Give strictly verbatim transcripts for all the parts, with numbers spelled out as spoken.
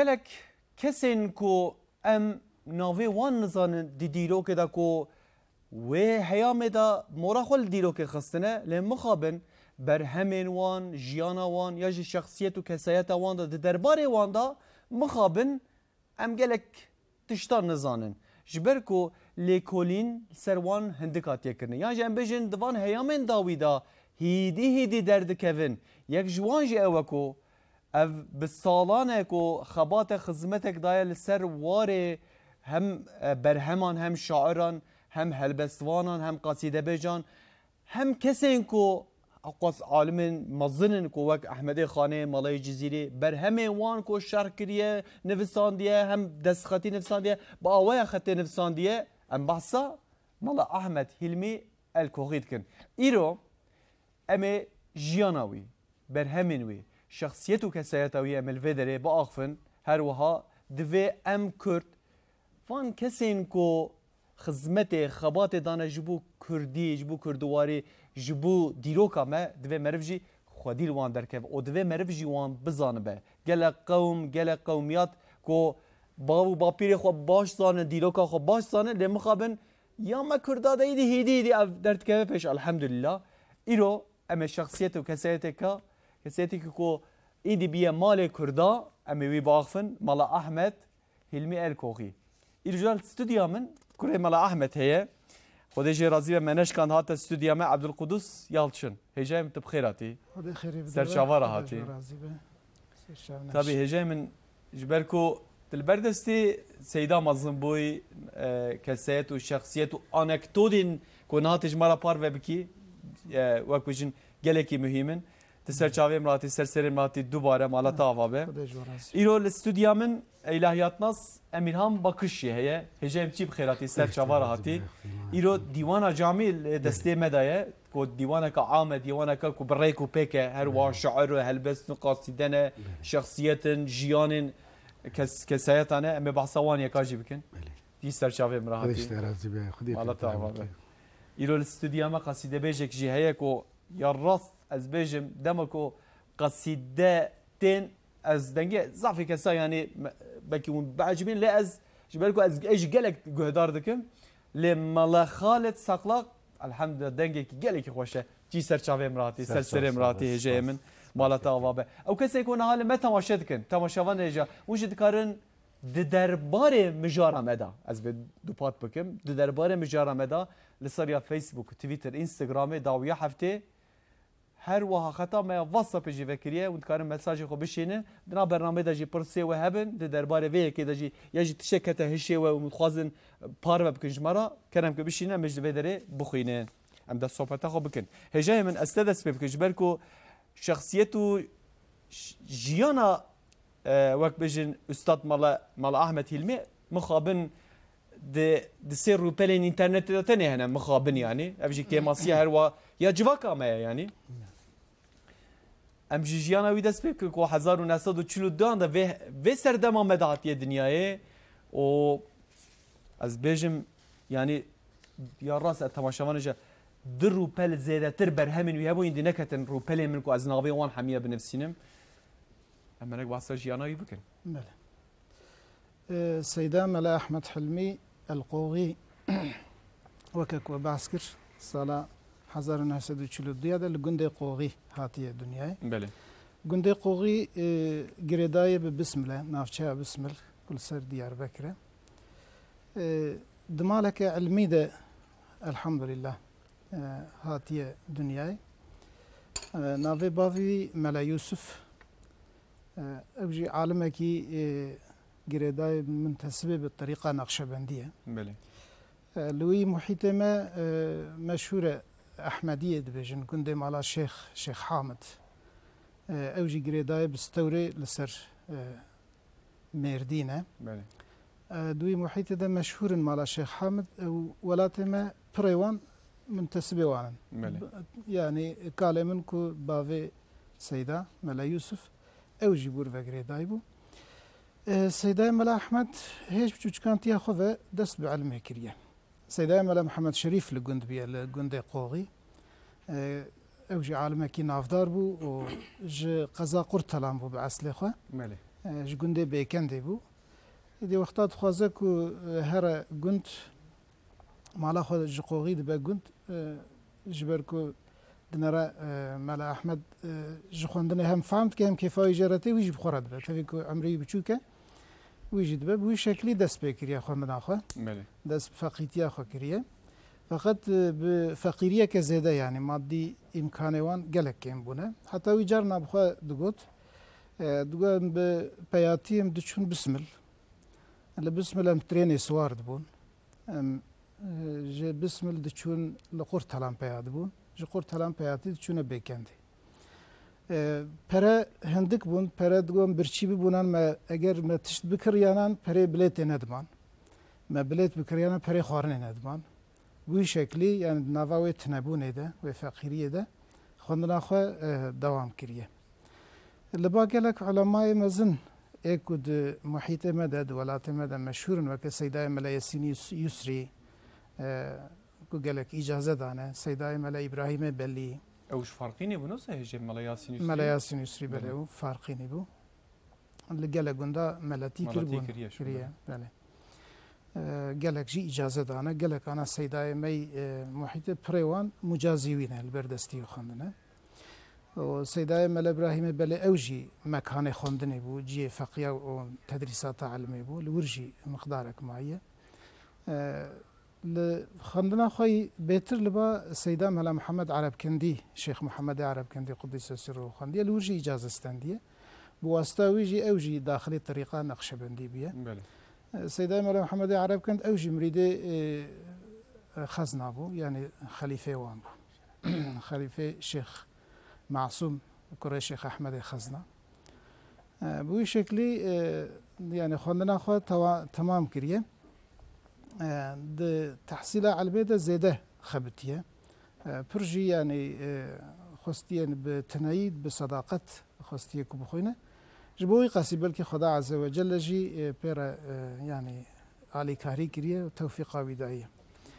Gelek kesên ku em navê wan nizanin di dîrokê de ku wê heyamê de mora xwe li dîrokê xistine, lê mixabin berhemên wan, jiyana wan ya jî şexsiyet û kesayeta wan de di derbarê wan de mixabin em gelek tiştan nizanin. Ji ber ku lêkolîn li ser wan hindik hatiye kirin. Yan jî em bêjin di van heyamên dawî de hîdî hîdî derdikevin. Yek ji wan jî ew e ku ev bi salan e ku xebate xizmetek daye li ser warê hem, e, berheman, hem şairan, hem helbestvanan, hem qasîdebêjan, hem kesên ku qas alimên mezin in ku wek Ehmedê Xanê, Melayê Cizîrî, berhemên wan ku şerh kiriye, nivisandiye, hem destxetî nivisandiye, bi awaya xetê nivisandiye, em behsa Mela Ahmed Hîlmî El Koxî dikin. Îro em ê jiyana wî, berhemên wî, şexsiyet û kesayeta wî em ê li vê derê biaxivin. Her wiha divê em Kurd van kesên ku xizmetê, xebatê dane ji bo Kurdî, ji bo Kurdiwarî, ji bo dîroka me, divê meriv jî xwedî li wan derkeve û divê meriv jî wan bizanibe. Gelek qewm, gelek qewmiyat ku bav û bapîrê xwe baş zanin, dîroka xwe baş zanin, lê mixabin ya me Kurda de îdî hîdî hîdî ev derdikeve pêş, elhemdulîllah. Îro em ê şexsiyet û kesayeteke, kesayetekî ku îdî biye malê Kurda, em ê wî biaxivin, Mela Ahmed Hîlmî El Koxî. Îro li studya min kurê Mela Ahmed heye. Xwedê jê razî be, me neşkand hate studya me, Ebdulqudus Yalçin. Hêjayê min tu bi xêr hatî. Xwedê xêrê bide. Ser çava re hatî. Xwedê ji we razî be. Ser çav neş. Tabî hêjayê min ji ber ku tu li ber destê Seyda mezin bûyî, e, kesayet û şexsiyet û anekdotên ku niha tu ji me re parve bikî, e, wek bijin gelekî muhîm in. Tu ser çavê min hatî, ser serê min hatî dubare, mala te ava be. Xwedê ji we razî. Îro li studya min îlahiyatnas Emirhan Bakış jî heye. Hêjayê min çî bi xêr hatî, ser çava re hatî. Îro dîwana camî li destê me de ye. Ku dîwaneke am e, dîwaneke ku bi rêk û pêk e. Her wiha şair û helbest û qasîde ne, şexsiyet in, jiyanên kes-, kesayetan e. Em ê behsa wan yeka jî bikin. Belê. Tî ser çavê min re hatî. Xwedê ji te razî be. Xwedê te ava be. Îro li studya me qasîdebêjek jî heye ku ya rast ez bêjim, dema ku qasîde tên, ez dengê zafê kesa, yanî, me-, belkî hûn biecibîn, lê ez, ji ber ku ez, ez jî gelek guhdar dikim, lê Mela Xalid Saqlaq, elhamdulillah, dengekî gelekî xweş e. Cî ser çavê min re hatî, ser serê min re hatî, hêjayê min, mala te ava be. Ew kesê ku niha li me temaşe dikin, temaşevan hêja, hûn jî dikarin di derbarê mijara me de, ez vê dupat bikim, di derbarê mijara me de li ser ya Facebook, Twitter, Instagramê dawiya heftê, her wiha xeta me ya WhatsAppê jî vekiriye, hûn dikarin mesajê xwe bişînin. Di nav bernameyê de jî pirsê we hebin, di derbarê vê yekê de jî, ya jî tiştek kete hişê we û hûn dixwazin parve bikin ji me re, kerem ke bişînin, em ê ji vê derê bixwînin. Em dest sohbeta xwe bikin. Hêjayê min, ez te dest pê bikim, ji ber ku şexsiyet û j-, jiyana, e, wek bêjin Ustad Mala, Mala Ahmed Hîlmî mixabin di, di sê rûpelên înternetê de tenê hene mixabin, yanî. Ev jî kêmasiya her wa ya civaka me ye, yanî. Em ji jiyana wî dest pê bikin ku hezar û neh sed û çil û duyan de vê, vê serdema me de hatiye dinyayê û ez bêjim, yanî, ya rast e, temaşevanê jî du rûpel zêdetir berhemên wî hebû, îndî neketin rûpelên min ku ez navê wan hemiya binivîsînim. Em hinek behsa jiyana wî bikin. Belê. E, Seyda Mela Ehmed Hilmî El Qoxî, weke ku we behs kir, sala hezar û neh sed û çil û du de li gundê Qoxî hatiye dinyayê. Belê. Gundê Qoxî, e, girêdayê bi Bismil e, navçeya Bismil, ku li ser Diyarbekir e. E, di maleke ilmî de, elhamdulillah, e, hatiye dinyayê. E, navê bavî Mela Yûsif, e, ew jî alimekî, e, girêdayê, muntesibê bi terîqa Naqşebendî ye. Belê. E, li wî muhîtê me, e, meşhûr e, Ehmediyê dibêjin, gundê mala Şêx, Şêx Hamid. E, ew jî girêdayê bi Stewrê li ser, e, Mêrdîn e. Belê. E, di wî muhîtê de meşhûr in mala Şêx Hamid, e, û welatê me pirê wan muntesibê wan in. Belê. B-, yanî kalê min ku bavê Seyda, Mela Yûsif, ew jî bûr ve girêdayî bû. E, Seydayê Mela Ehmed hêj bi çûçikantiya xwe ve dest bi ilmê kiriye. Seydayê Mela Mihemed Şerîf li gund bûye, li gundê Qoxî. E, ew jî alimekî navdar bû û ji qeza Qurtalan bû bi eslê xwe. Belê. e, ji gundê Bêkendê bû. Êdî wexta dixwaze ku, e, here gund, mala xwe ji qoxî dibe gund, e, ji ber ku dinere, e, Mela Ehmed, e, ji xwendinê hem fehm dike hem kêfa wî jê re tê, wî jî bi xwe re dibe. Tevî ku emrê wî biçûk e, wî jî dibe. Bi wî şeklî dest pê kiriye xwendina xwe. Belê. Dest bi feqîtiya xwe kiriye. Feqet, e, bi feqîriyeke zêde, yanî maddî îmkanê wan gelek kêm bûne. Heta wî carna bi xwe digot, e, digot, em bi peyatî em diçûn Bismil. Li Bismil em trênê siwar dibûn. Em, e, ji Bismil diçûn li Qurtelan peya dibûn. Ji Qurtelan peyatî diçûne Bêkendê. E, pere hindik bûn, pere digon birçî bibûnan me, eger me tişt bikiriyanan perê bilêtê nediman. Me bilêt bikiriyanan perê xwarinê nediman. Wî şeklî, yani di nava wê tinebûnê de, wê feqîriyê de xwendina xwe, e, dewam kiriye. Li ba gelek ulemayê mezin ê ku di muhîtê me de, di welatê me de meşhûr in, weke Seydayê Mele Yasîn Yus-, Yusrî, e, ku gelek îcaze dane, Seydayê Mele Îbrahîmê Belî. Ew ji Farqînê bû, ne hêjê Mele Yasîn Yusrî? Mele Yasîn Yusrî, belê, Belê. Ew Farqînî bû. Li gelek gunda meletî Meletî kiribûn, kiriye, şûn, kiriye, belê. Belê. E, gelek jî îcaze dane, gelek ana Seydayê me yî, e, muhîtê pirê wan mucazî wî ne, li ber destî wî xwendine. Û Seydayê Mele Îbrahîmê Belê ew jî mekanê xwendinê bû, cihê feqiya û tedrîsata ilmê bû, li wir jî miqdarek maye. E, li xwendina xwe yî bêtir li ba Seyda Mela Mihemed Erebkindî, Şêx Mihemedê Erebkindî Qudîse Sirruhu xwendiye, li wir jî îcaze stendiye. Bi wasita wî jî ew jî daxilê terîqa Neqşebendî bûye. Belê. E, Seyda Mela Mihemedê Erebkind ew jî mirîdê, e, Xezna bû, yanî xelîfê wan bû. Xelîfê Şêx Masûm, kurê Şêx Ehmedê Xezna. E, bi wî şeklî, e, yani xwendina xwe tewa-, temam kiriye. E, di tehsîla ilmê de zêde xebitiye. E, pir jî yani, e, xwestiye bi tineyî, bi sedaqet xwestiye ku bixwîne. Ji bo wî qasî belkî Xweda Azze ve Celle jî, e, pê re, e, yani alîkarî kiriye û tewfîqa wî daye.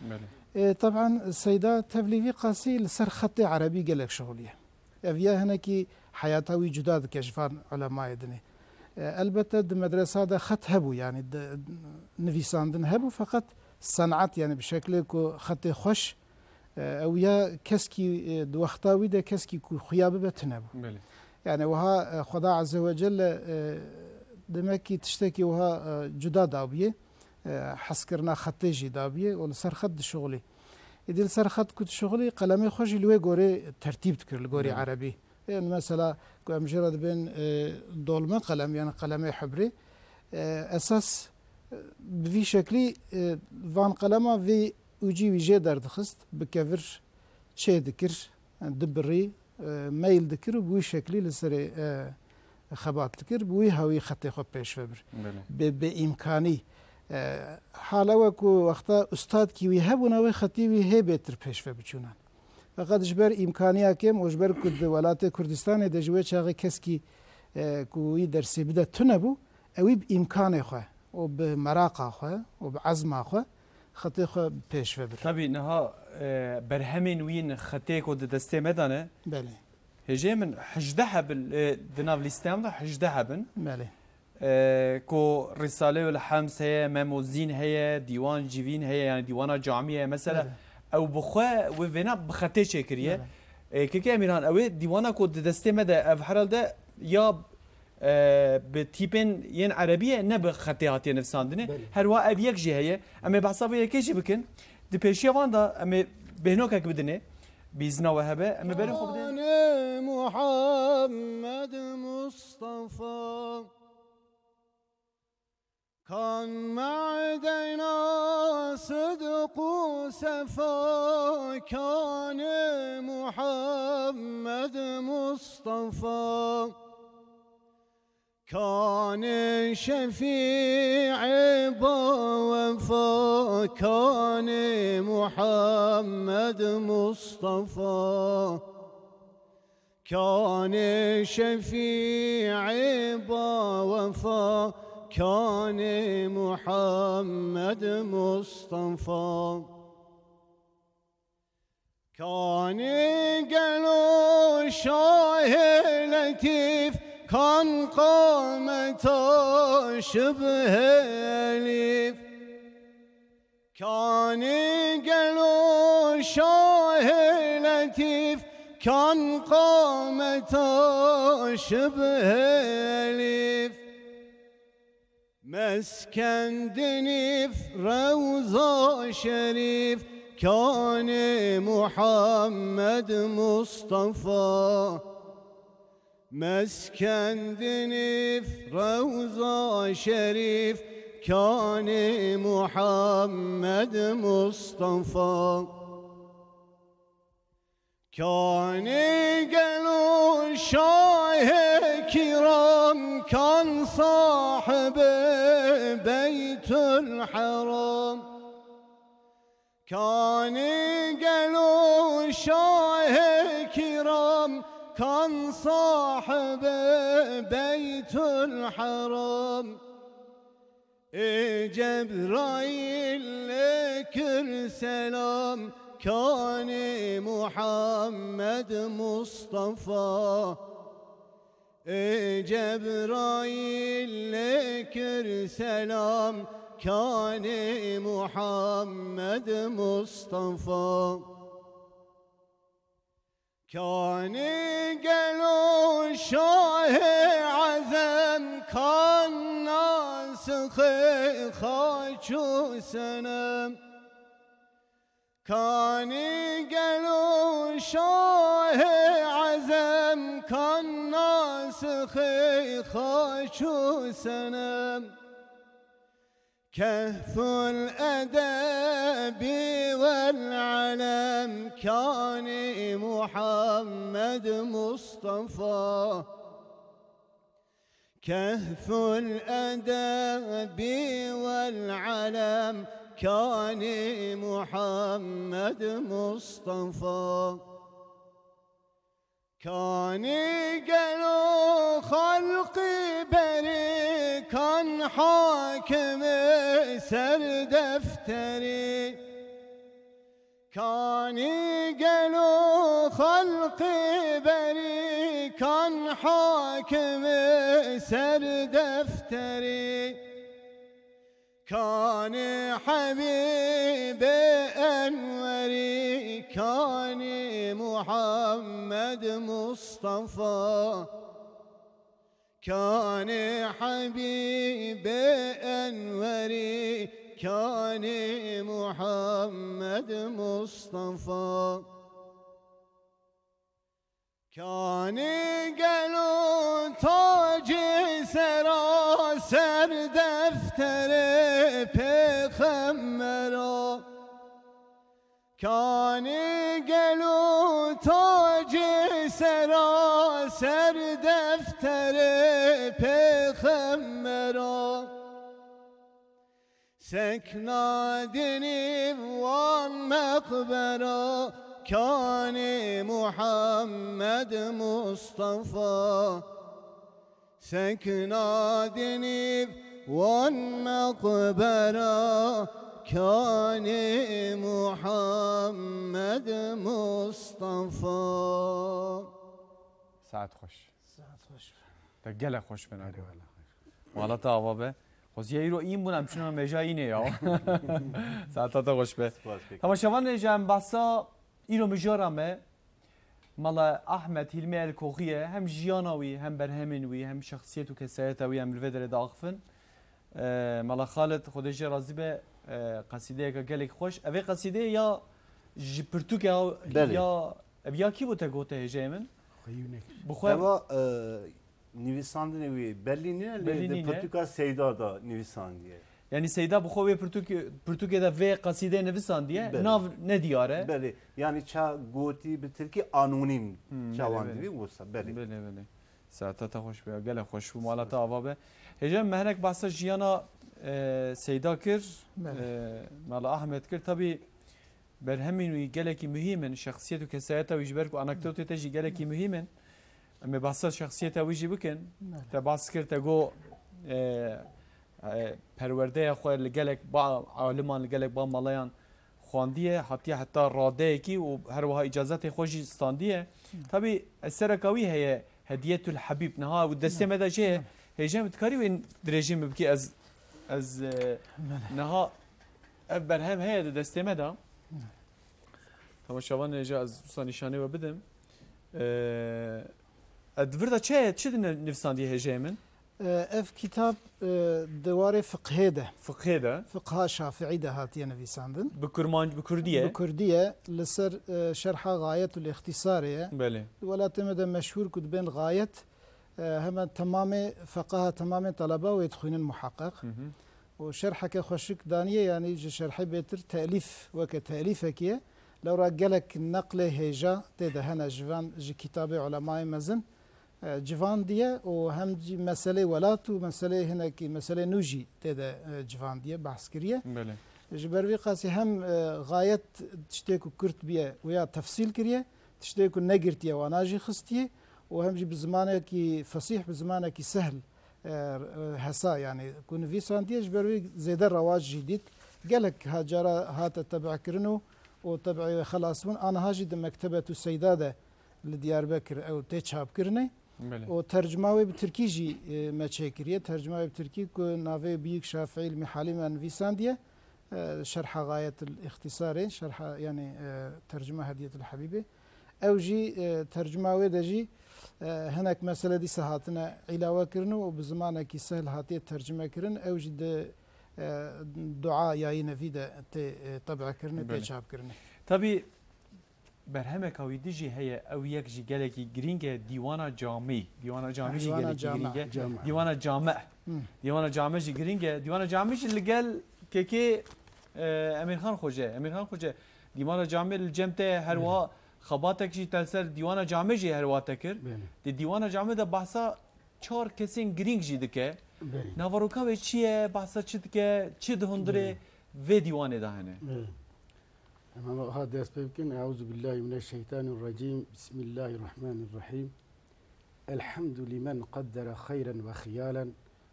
Belê. E, teban Seyda tevlî vî qasî li ser xetê erebî gelek şixuliye. Ev ya hinekî heyata wî cuda dike ji van ulemayê dinê. E, elbette di medresa de xet hebû, yani di, nivîsandin hebû, feqet senat, yani bi şeklê ku xetê xweş, e, ew ya keskî, e, di wexta wî de keskî ku xuya bibe tune bû. Belê. Yani wiha, e, Xweda Azze ve Celle, e, demek ki tiştekî wiha, e, cuda dabûye, e, hezkirina xetê jî dabûye û li ser xet dişixulî. Êdî li ser xet ku dişixulî, qelemê xwe jî li wê gorê tertîb dikir, li gorî Belê. erebî. Ên mesela ku em jê re dibên, e, dolme qelem, yani qelemê hibrê, e, esas, e, bi vî şeklî, e, van qelema vê ûcî wî jê derdixist, bi kevir çê dikir, yani dibirî, e, meyl dikir û bi wî şeklî li serê, e, xebat dikir, bi wî hawî xetê xwe pêş ve bir. Belê. Bi, bi îmkanî, e, hal ew e ku wexta ustadkî wî hebûna wê xetî wî hê bêtir pêş ve biçûnan. Feqet ji ber îmkaniya kêm û ji ber ku di welatê Kurdistanê de ji wê çaxê keskî, e, ku wî dersê bide tune bû, ewî bi îmkanê xwe û bi meraqa xwe û bi ezma xwe xetê xwe pêş ve bir. Tabî niha, e, berhemên wî in xetê ku di destê me de ne. Belê. Hêjê min hejdeh hebin, e, di nav lîsteyan de hejdeh hebin. Belê. E, ku Rîsaleyo li Hems heye, Memo Zîn heye, Dîwan Civîn heye, yani Dîwana Camî heye. Mesela, Belê. ew bi xwe wê vêna bi xetê çêkiriye. Belê. E, Keke Emîrhan, ew ê dîwana ku di destê me de ev herhalde ya, e, bi tîpên yên erebî ye, ne bi xetê hatiye nivîsandinê. Belê. Her wiha ev yek jî heye. Em ê behsa vê yekê jî bikin. Di pêşiya van de em ê bêhnokek bidinê. Bi îzna we hebe, em ê berê xwe bidin. Kanê Muhammed Mustafa. Kan me'deyna sidq û sefa, kanê Muhammed Mustafa. Kanê şefî'ê ba wefa, kanê Muhammed Mustafa. Kanê şefî'ê ba wefa, kanê Muhammed Mustafa. Kanê gelo şahê letîf, Kan qameta şibhe elîf. Kanî gelo şahê letîf, kan qameta şibhe elîf. Mesken dinîf rewza şerîf, kanê Muhammed Mustafa. Mesken dinîf rewza şerîf, kanê Muhammed Mustafa. Kanê gelo şahê kiram, kan sahibi Beytul Heram. Kanî gelo şahê kiram, kan sahibi Beytul Heram. Ê Cebraîl lê kir selam, kanî Muhammed Mustafa. Ê Cebraîl lê kir selam, kanê Muhammed Mustafa. Kanê gelo şahê ezem, kan nasixê xaç û senem. Kanî gelo şahê ezem, kan nasixê xaç û senem. Kehful edebi wel alem, kanî Muhammed Mustafa. Kehful edebi wel alem, kanî Muhammed Mustafa. Kanî gelo xelqî berî, kan hakimi ser defterî. Kanî gelo xelqî berî, kan hakimi ser defterî. Kanî Hebîbê Enwerî, kanî Muhammed Mustafa. Kanê Hebîbê Enwerî, kanê Muhammed Mustafa. Kanê gelo tacê sera ser defterê pêxembera. Kanî gelo tacê sera ser defterê pêxembera. Sekna dinî wan meqbera, kanî Muhammed Mustafa. Sekna dinî wan meqbera, kanî Muhammed Mustafa. Saet xweş. Saet xweş. Te gelek xweş be, Nako. Eyvallah. Mala te ava be. Xwezîya îro în bûn, em çûna mêja înê ya. Saeta te xweş be. Spas, peki. Temaşevanê hêja, em behsa îro mijara me, Mala Ahmed Hilmi Elkoxî ye, hem jiyana wî, hem berhemên wî, hem şexsiyet û kesayeta wî em li vê derê diaxifin. E, Mala Xalid, Xwedê jê razî be, e, qesîdeyeke gelek xweş. Ev ê qesîdeyê ya ji pirtûkê ha-, Belê. Ya, ev ya kî bû te gote hêjeyê min? Xweyî nekir. Bi xwe Eva, e, nivîsandinê wî belî nîne, lê Belî di nîne. Pirtûka Seyda da nivîsandiye. Yanî Seyda bi xwe wê pirtûkê, pirtûkê de vê qesîdeyê nivîsandiye, Belê. Nav nediyar e. Belê. Yanî ça gotî bi tirkî anonîm Hmm, çawan belê, belê. Divî wisa, belê. Belê, belê. Saeta te xweş be, gelek xweş bû, mala te ava be. Hêja, me hinek behsa jiyana, e, Seyda kir, Belê. E, Mala Ahmed kir. Tabî berhemên wî gelekî muhîm in, şexsiyet û kesayeta wî, ji ber ku anekdotê te jî gelekî muhîm in. Em ê behsa şexsiyeta wî jî bikin. Belê. Te behs kir, te got, e, e, perwerdeya xwe li gelek ba aliman, li gelek ba malayan xwandiye, hatiye heta radeyekî û her wiha îcazetê xwe jî standiye. Hı. Tabî esereka wî heye, Hediyetul Habib. Niha ew destê me de jê hêje min, dikarî wê dirêjî min bikî? Ez, ez, e, niha ev berhem heye di destê me de. Temaşevanê jî ez wisa nîşanê we bidim. E, e, di vir de çi heye, çi di ne-, nivîsandiye hêjeyê min? E, ev kitab, e, di warê fiqhê de, Fiqhê de. Fiqha Şafiî de hatiye nivîsandin. Bi kurmanc-, bi kurdî ye? Bi kurdî ye. Li ser, e, şerha Gayet û Lîxtîsarê ye. Belê. Di welatê me de meşhûr ku dibên Gayet, e, hemen temamê feqaha, temamê taleba wê dixwînin muheqeq. Hı hı. Û şerheke xweşik daniye, yanî ji şerhê bêtir telîf, weke telîfekî ye. Lewra gelek neqlê hêja tê de hene ji van, ji kitabê ulemayê mezin, e, civandiye û hem jî meselê welat û meselê hinekî, meselê nû jî tê de, e, civandiye, behs kiriye. Belê. Ji ber vî qasî hem, e, Gayet tiştê ku kurt biye, wê ya tefsîl kiriye, tiştê ku negirtiye, wana jî xistiye û hem jî bi zimanekî fesîh, bi zimanekî sehl, e, e, hesa, yanî ku nivîsandiye, ji ber wê zêde rewac jî dît. Gelek ha cara hate tebekirin û, û tebeyê wê xelas bûn. Aniha jî di Mektebetu Seyda de li Diyarbekir ew tê çapkirinê. Belê. Û tercuma wê bi tirkî jî, e, me çêkiriye. Tercuma wê bi tirkî ku navê Büyük Şafii Mihali me nivîsandiye. E, Şerha Gayetil Îxtisarê, şerha, yanî, e, tercuma Hediyetil Habîbê. Ew jî, e, tercuma wê de jî, e, hinek mesele dîsa hatine îlawe kirin û bi zimanekî sehl hatiye tercime kirin. Ew jî di, e, dua ya yî nevî de tê, e, teb'e kirinê, tê Belê. çap kirinê. Tabî berhemeka wî din jî heye, ew yek jî gelekî girîng e, Dîwana Camî. Dîwana Camî jî Dîwana gelekî Came. girîng e. Came. Dîwana Came. Hı. Dîwana Came jî girîng e. Dîwana Camî jî li gel kekê, e, Emîrxan Xoce. Emîrxan Xoce, Dîwana Camî li cem te her Belê. wiha xebatek jî te li ser Dîwana Camî jî her wiha te kir. Belê. Di Dîwana Camî de behsa çar kesên girîng jî dike. Belê. Naveroka wê çi ye? Behsa çi dike? Çi di hundirê Belê. vê dîwanê de hene? Belê. Em hema ha dest pê bikin. Euzu billahi mineşşeytanirracim. Bismillahirrahmanirrahim. Elhamdu limen qaddere hayren ve hiyalen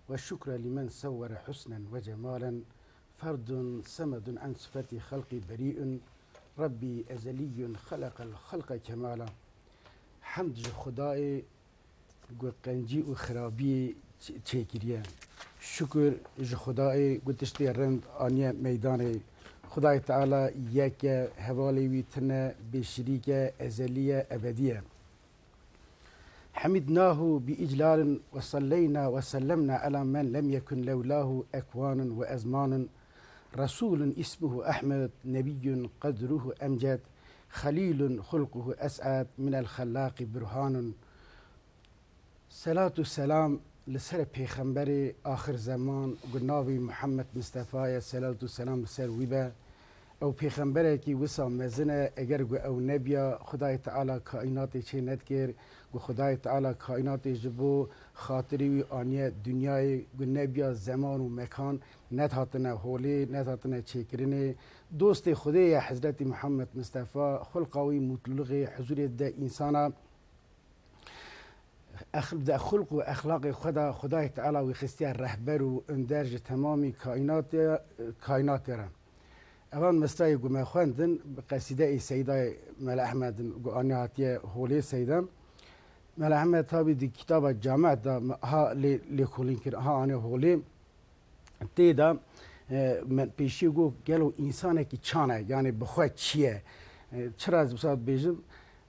ve şükre limen sevvere husnen ve cemalen. Ferdun semedun an sıfeti halqi beri'un. Rabbi ezeliyyun halaqal halqa kemala. Hemd ji Xwedayê ku qencî û xirabiyê çê-, çêkiriye. Şukir ji Xwedayê ku tiştê rind aniye meydanê. Xwedayê Teala yek e, hevalê wî tune, bêşirîk e, ezelî ye, ebedî ye. Hemidnahu bi iclalin ve salleyna ve sellemna ala men lem yekun lewlahu ekwanun ve ezmanun. Resulun ismuhu Ahmed, nebiyyun qedruhu emced, xelîlun xulquhu es'ed, minel xellaqi burhanun. Selat û selam li ser pêxemberê axir zeman, ku navê Muhammed Mistefa ye, selat û selam li ser wî be. Ew pêxemberekî wisa mezin e, eger ku ew nebiya, Xwedayê Teala kaînatê çê nedikir, ku Xwedayê Teala kaînatê ji bo xatirê wî aniye dinyayê, ku nebiya zeman û mekan, nedihatine holê, nedihatine çêkirinê. Dostê Xwedê ye Hezretî Muhammed Mistefa, xulqa wî mutluluxê huzûrê dide însana. Ex-, di xulq û exlaqê xwe de Xwedayê Teala wî xistiye rehber û önder ji temamî kaînatê, kaînatê re. Evan misrayê ku me xwendin, bi qesîdeyê Seydayê Mele Ehmed in ku aniye hatiye holê Seyda. Mele Ehmed tabî di kitaba Came de me ha lê, lêkolîn kir, ha aniye holê. Tê de, e, me pêşî got, gelo însanekî çan e, yanî bi xwe çi ye? E, çira ez wisa dibêjim?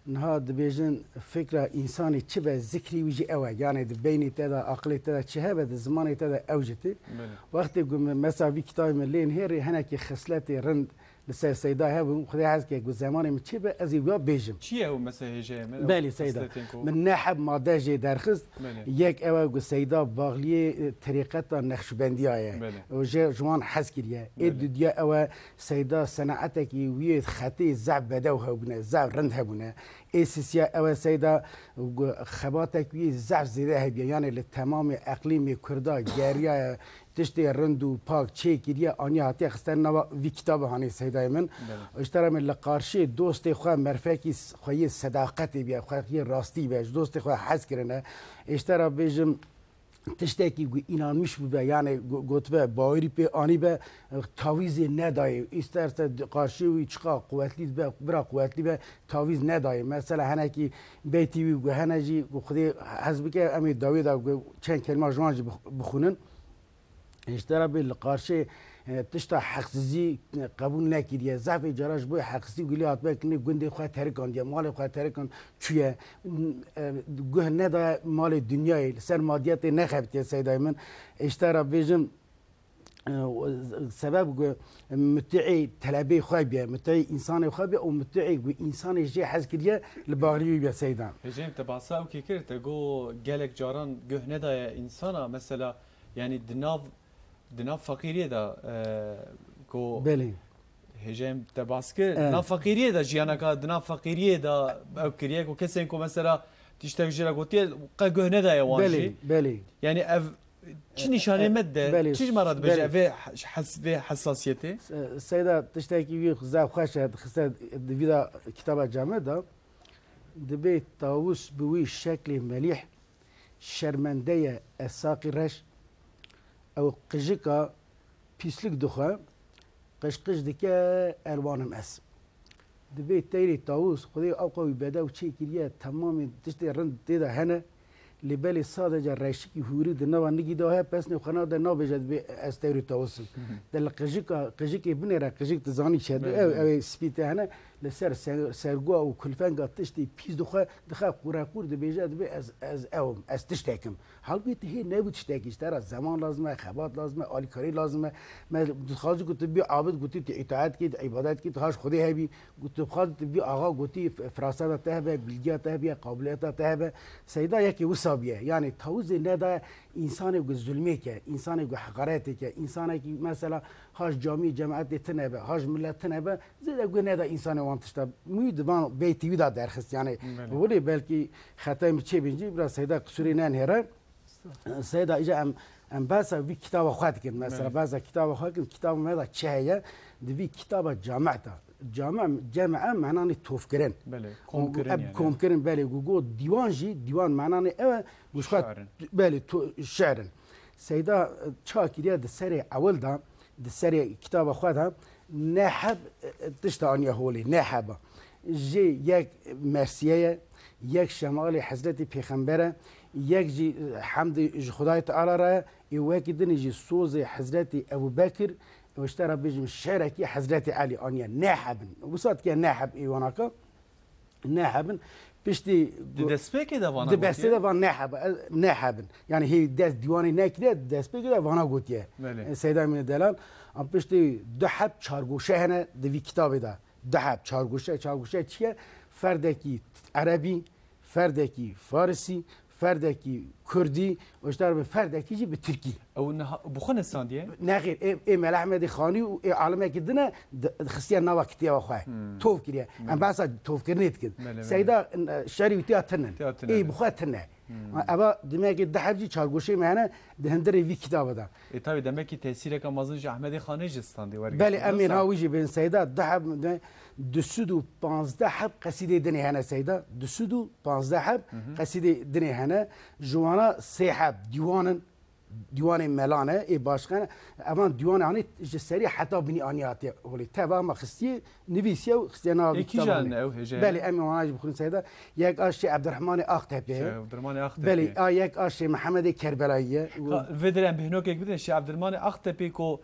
Niha dibêjin, fikra însanê çi be, zikrî wî jî ew e. Yanî di beynê te de, aqilê te de çi hebe, di zimanê te de ew jî tê. Belê. Wextê ku min mesela vî kitabê min lê nihêrî, hinekî xisletê rind li ser Seyda hebûn, Xwedê hez ke ku zemanê min çê be, ez ê wiya bêjim. Çi ye ew mesela hêjeyê min? Belê, Seyda. Xisletên ku Min ne heb made jê derxist. Belê. Yek ew e ku Seyda baxliyê, e, terîqeta Nexşbendiya ye. Belê. Û jê ji wan hez kiriye. Ê Belê. dudiya ew e Seyda senaetekî wî yê xetê zaf bedew hebûne, zaf rind hebûne. Ê sisiya ew e Seyda ku xebatek wî zaf zêde hebiye. Yanê li temamê eqlîmê Kurda geriyaye, tiştê rind û pak çêkiriye, aniye hatiye xistene nava vî kitabê hanê Seydayê min. Belê. Ji te re min li qarşiyê dostê xwe merfekî s-, xweyê sedaqetê biye, xweyê rastî be, ji dostê xwe hez kirine. Ê ji te re bêjim, tiştekî ku înanmiş bibe, yani go-, gotibe, bawerî pê anîbe, tawîzê nedayê. Îsterse di qarşî wî çiqa quwetlî dibe, bira quwetlî be, tawîz nedayê. Mesela henekî beytî wî ku hene jî ku Xwedê hez bike, em ê dawî de ku çend kelma ji wan jî bix-, bixwînin. Ji te re bê li qarşê, e, tişta heqsizî, e, qebûl nekiriye. Zehfê cara ji bo heqsizî gulî hatibe kirinê gundê xwe terikandiye, malê xwe terikand çûye. E, guh nedaye malê dinyayê, li ser madiyetê nexebitiye Seydayê min. Ji te re bêjim, e, sebeb ku muti'ê telebê xwe biye, muti'ê însanê xwe biye û muti'ê ku însanê jê hez kiriye li baxrî wî biye Seyda. Hêjayê min, te bahsa ew kê kir, te got gelek caran guh nedaye însana, mesela, yani di nav, di nav feqîriyê de, e, ku Belê. Hêjayê min, te bahs kir, E. di nav feqîriyê de jiyaneka, di nav feqîriyê de ew kiriye ku kesên ku mesela tiştek jê re gotiye, qe guh nedaye wan Belê, jî. Belê. Yani ev çi E, nîşanê e, me dide, belê, çi ji me re dibêje belê. Vê hes-, vê hesasiyetê? Se-, Seyda, tiştekî wî zaf xweş e, dixiste di vî de kitaba came de, dibê tawus bi wî şeklê melîh, şermende ye, esaqî reş, ew qijika pîslik dixwe, qijqij dike, elwanim ez. Dibê teyrê tawus, Xwedê ewqa wî bedew çêkiriye, temamê tiştê rind tê de hene, lê belê sadece reşikî hûrî di nava nigî de heye, pesnê xwe nade, nabêje dibê ez teyrê tawus im. Hı hı. De li qijika, qijikê binêre, qijik dizanî çi ye, Belê, ew, belê. Ew ê spî tê hene, li ser ser-, sergoya û kulfenga tiştê pîs dixwe, dixe qureqûr, dibêje dibê ez, ez ew im, ez tiştek im. Halbûkî tu hê nebû tiştekî, ji te re zeman lazim e, xebat lazim e, alîkarî lazim e. Me dixwazî ku tu bî abid, gotî tu îtaet kî, tu îbadet kî, tu haş Xwedê hebî, ku tu dixwazî tu bî axa, gotî f-, firaseta te hebe, bilgiya te hebe, qabiliyeta te hebe. Seyda yekê wisa bûye. Yani tawizê nedaye însanê ku zulmê ke, însanê ku heqaretê ke, însanekî mesela haş camî cemaetê tune be, haş millet tune be, zêde guh neda însanê wan tişta. Mûyî di van beytî wî de derxist. Yani Belê. Wilê belkî xetayê min çêbin jî, biraz Seyda qisûrê nenihêre. Seyda, îca em, em behsa vî kitaba xwe dikin. Mesela Belê. Behsa kitaba xwe dikin, kitaba me de çi heye? Di vî kitaba came de. Came, ceme menanê tovkirin. Belê, komkirin Ev yani. Komkirin, belê, ku got dîwan jî, dîwan menanê ew e, ku ji xwe Şiirin. Belê, to-, şiirin. Seyda, e, çawa kiriye di serê ewil de, di serê kitaba xwe de, ne heb, e, e, tişta aniye holê, ne heba. Jê yek mersiye ye, yek şemalê Hezretî Pêxember e, yek jî, e, hemdê ji Xwedayê Teala re ye, ê wekî dinê jî sozê Hezretî Ebû Bekir, û ji te re bêjim şerekî Hezretî Elî aniye. Ne hebin. Wisa dike ne heb ê wanaka. Ne hebin. Piştî Di destpêkê de vana Di gotiye? Destpêkê de van ne heba, ne hebin. Yani hê dest dîwanê nekiriye, di destpêkê de vana gotiye. Belê. E, Seyda Emîne Delal. Am piştî du heb çargoşe hene di vî kitabê de. Du heb çargoşe, çargoşe çi ye? Ferdekî erebî, ferdekî farisî, ferdekî kurdî, û ji te re bi ferdekî jî bi tirkî. Ew niha bi xwe nistandiye? Nexêr, ê, ê Mela Ehmedê Xanî û ê alimekî din e, di-, xistiye nava kitêba xwe. Hmm. Tov kiriye. Em Belê. Behsa tovkirinê dikin. Belê, belê. Seyda, e, şerî wî tiya tune. Tiya tune, Ê belê. Bi xwe tune. Hmm. Eva demekî du heb jî çargoşê me hene di hundirê vî kitabê de. Ê, tabii, demekî tesîreke mezin ji Ehmedê Xanê jî standî, wergirtî Belê, em ê wisa. Niha wî jî bên Seyda, du heb, du sed û panzdeh heb qesîdê dinê hene Seyda. Du sed û panzdeh heb Hı hı. qesîdê dinê hene. Ji wana sê heb dîwan in, dîwanê melan e, ê başqe ne. Evan dîwanê anî ji serî heta binî anî hatiye holê. Teva me xistiye, nivîsiye û xistiye nav Ê, kîjan ne ew hêjayê? Belê, em ê wana jî bixwînin Seyda. Yek a Şêx Ebdurrahmanê Axtepê ye. Şêx Ebdurrahmanê Axtepê. Belê, a yek a Şêx Mehemedê Kerbelayî ye. Ha, vê derê em bêhnokek bidin, Şêx Ebdurrahmanê Axtepê ku,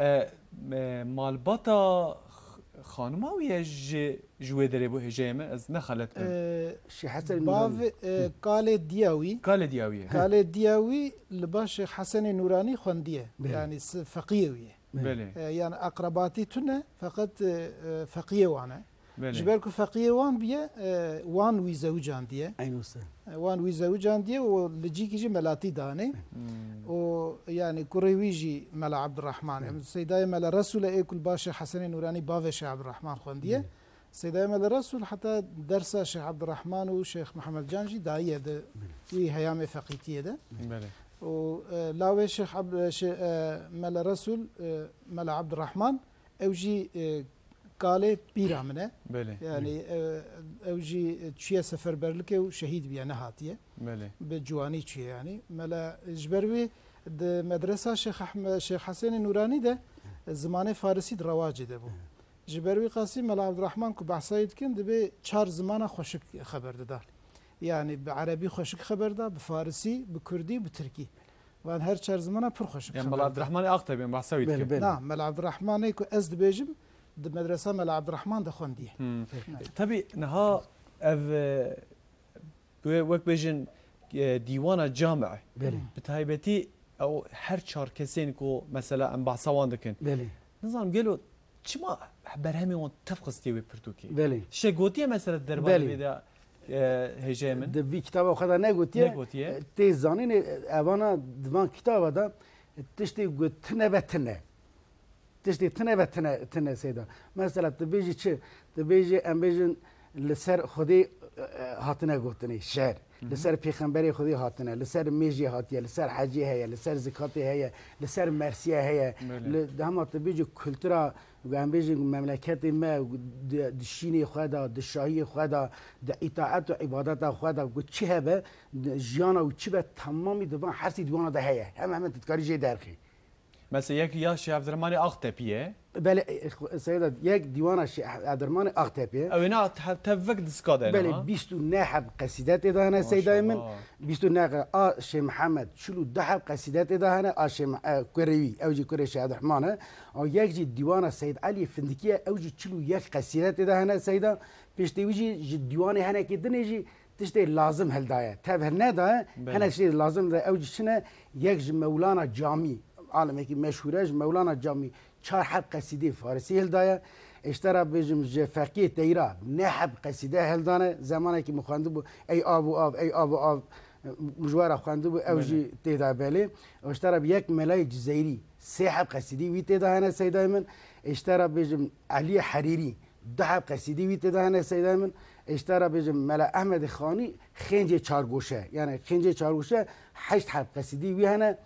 e, e, malbata x-, xanima wî ye ji, ji wê derê bû hêjayê me, ez ne xelet bim. E, Şêx Hesen Bav-, Nûranî. E, Hı. Kalê diya wî. Kalê diya wî ye. Kalê diya wî li ba Şêx Hesenê Nûranî xwendiye. Belê. Yani s-, feqiyê wî ye. Belê. E, yani akrabatî tune, feqet, e, e, feqiyê wan e. Belê. Ji ber ku feqiyê wan biye, e, wan wî zewicandiye. Eyn wisa. E, wan wî zewicandiye û li cîkî jî melatî dane. Hmm. Û yani kurê wî jî Mela Abdurrahman e. Hmm. Seydayê Mela Resul e, ê ku li ba Şêx Hesenê Nûranî bavê Şêx Abdurrahman xwendiye. Hmm. Seydayê Mela Resul heta dersa Şêx Abdurrahman û Şêx Mihemed Can jî dayiye di Hmm. wî heyamê feqîtiyê de. Belê. Û, e, lawê Şêx Ab-, Şê-, e, Mela Resul, e, Mela Abdurrahman, ew jî, e, kalê pîra min e. Belê. Yani, e, ew jî çûye seferberlikê û şehîd bûye, nehatiye. Belê. Bi ciwanî çûye yani. Mela, ji ber wî di medresa Şêx Ehme-, Şêx Hesênê Nûranî de zimanê farisî di rewacê de bû. Ji ber wî qasî Mela Ebdurehman ku behsa wî dikin, dibê çar zimana xweşik xeber dida. Yani bi erebî xweşik xeber da, bi farisî, bi kurdî, bi tirkî. Van her çar zimana pir xweşik Yan xeber Mela da. Ebdurehmanê Aqtepê em behsa wî Belê, dikin. Belê. Na, Mela Ebdurehmanê ku ez dibêjim, di medresa Mela Ebdurehman de xwendiye. Hmm. Tabii niha ev, e, wek bêjin, e, dîwana cami. Belê. Bi taybetî ew her çar kesên ku mesela em behsa wan dikin. Belê. Nizanim gelo çima berhemê wan tev xistiye wê pirtûkê? Belê. Tiştek gotiye mesela derbarê Belê. vê de, e, hêjayê min? Di vî kitaba xwe de negotiye. Negotiye. Tê zanînê evana di van kitaba de tiştê ku tune be tune. Tiştê tune be tune, tune Seyda. Mesela tu bêjî çi? Tu bêjî em bêjin li ser Xwedê, e, e, hatine gotinê şer. Li ser pêxemberê Xwedê hatine, li ser mêjê hatiye, li ser hecê heye, li ser zikatê heye, li ser mersiye heye. Belê. Li, hema tu bêjî kultura, em bêjin memleketê me, di, di şînê xwe de, di şahiyê xwe de, di îtaet û îbadeta xwe de, ku çi hebe, di jiyana û çi be, temamî di van hersî dîwana de heye. Heme heme tu dikarî jê derxî. Mesela yek ya Şêx Evdirmanê Aqtepî ye. Belê, e, xwe-, Seyda, yek dîwana Şêx Evdirmanê Aqtepî ye. Ew ê ne te-, tevvek diska de Belê, ha? bîst û neh heb qesîde tê de hene Seydayê min. Maşallah. Bîst û neh a Şêx Mihemed, çil û du heb qesîde tê de hene a Şêx Mi-, e, kurê wî, ew jî kurê Şêx Evdirman e. A yek jî dîwana Seyd Elî Findikî ye, ew jî çil û yek qesîde tê de hene Seyda. Piştê wî jî ji dîwanê henekê dinê jî tiştê lazim hildaye. Tev hilnedaye, Belê. hene tiştê lazim de ew jî çi ne? Yek ji Mewlana Camî, alimekî meşhûr e, ji Mewlana Camî çar heb qesîdê farisî hildaye. Ê ji te re bêjim ji Feqiyê Teyra neh heb qesîde hildane. Zemanekî min xwendibû, Ey av û av, ey av û av, ji we re xwendibû, ew Belê. jî tê de belê. Ê ji te re bi yek Melayê Cizeyirî sê heb qesîdî wî tê de hene Seydayê min. Ê ji te re bêjim Eliyê Herîrî du heb qesîdî wî tê de hene Seydayê min. Ê ji te re bêjim Mela Ehmedê Xanî Xêncê Çargoşe. Yani Xêncê Çargoşe heşt heb qesîdî wî hene.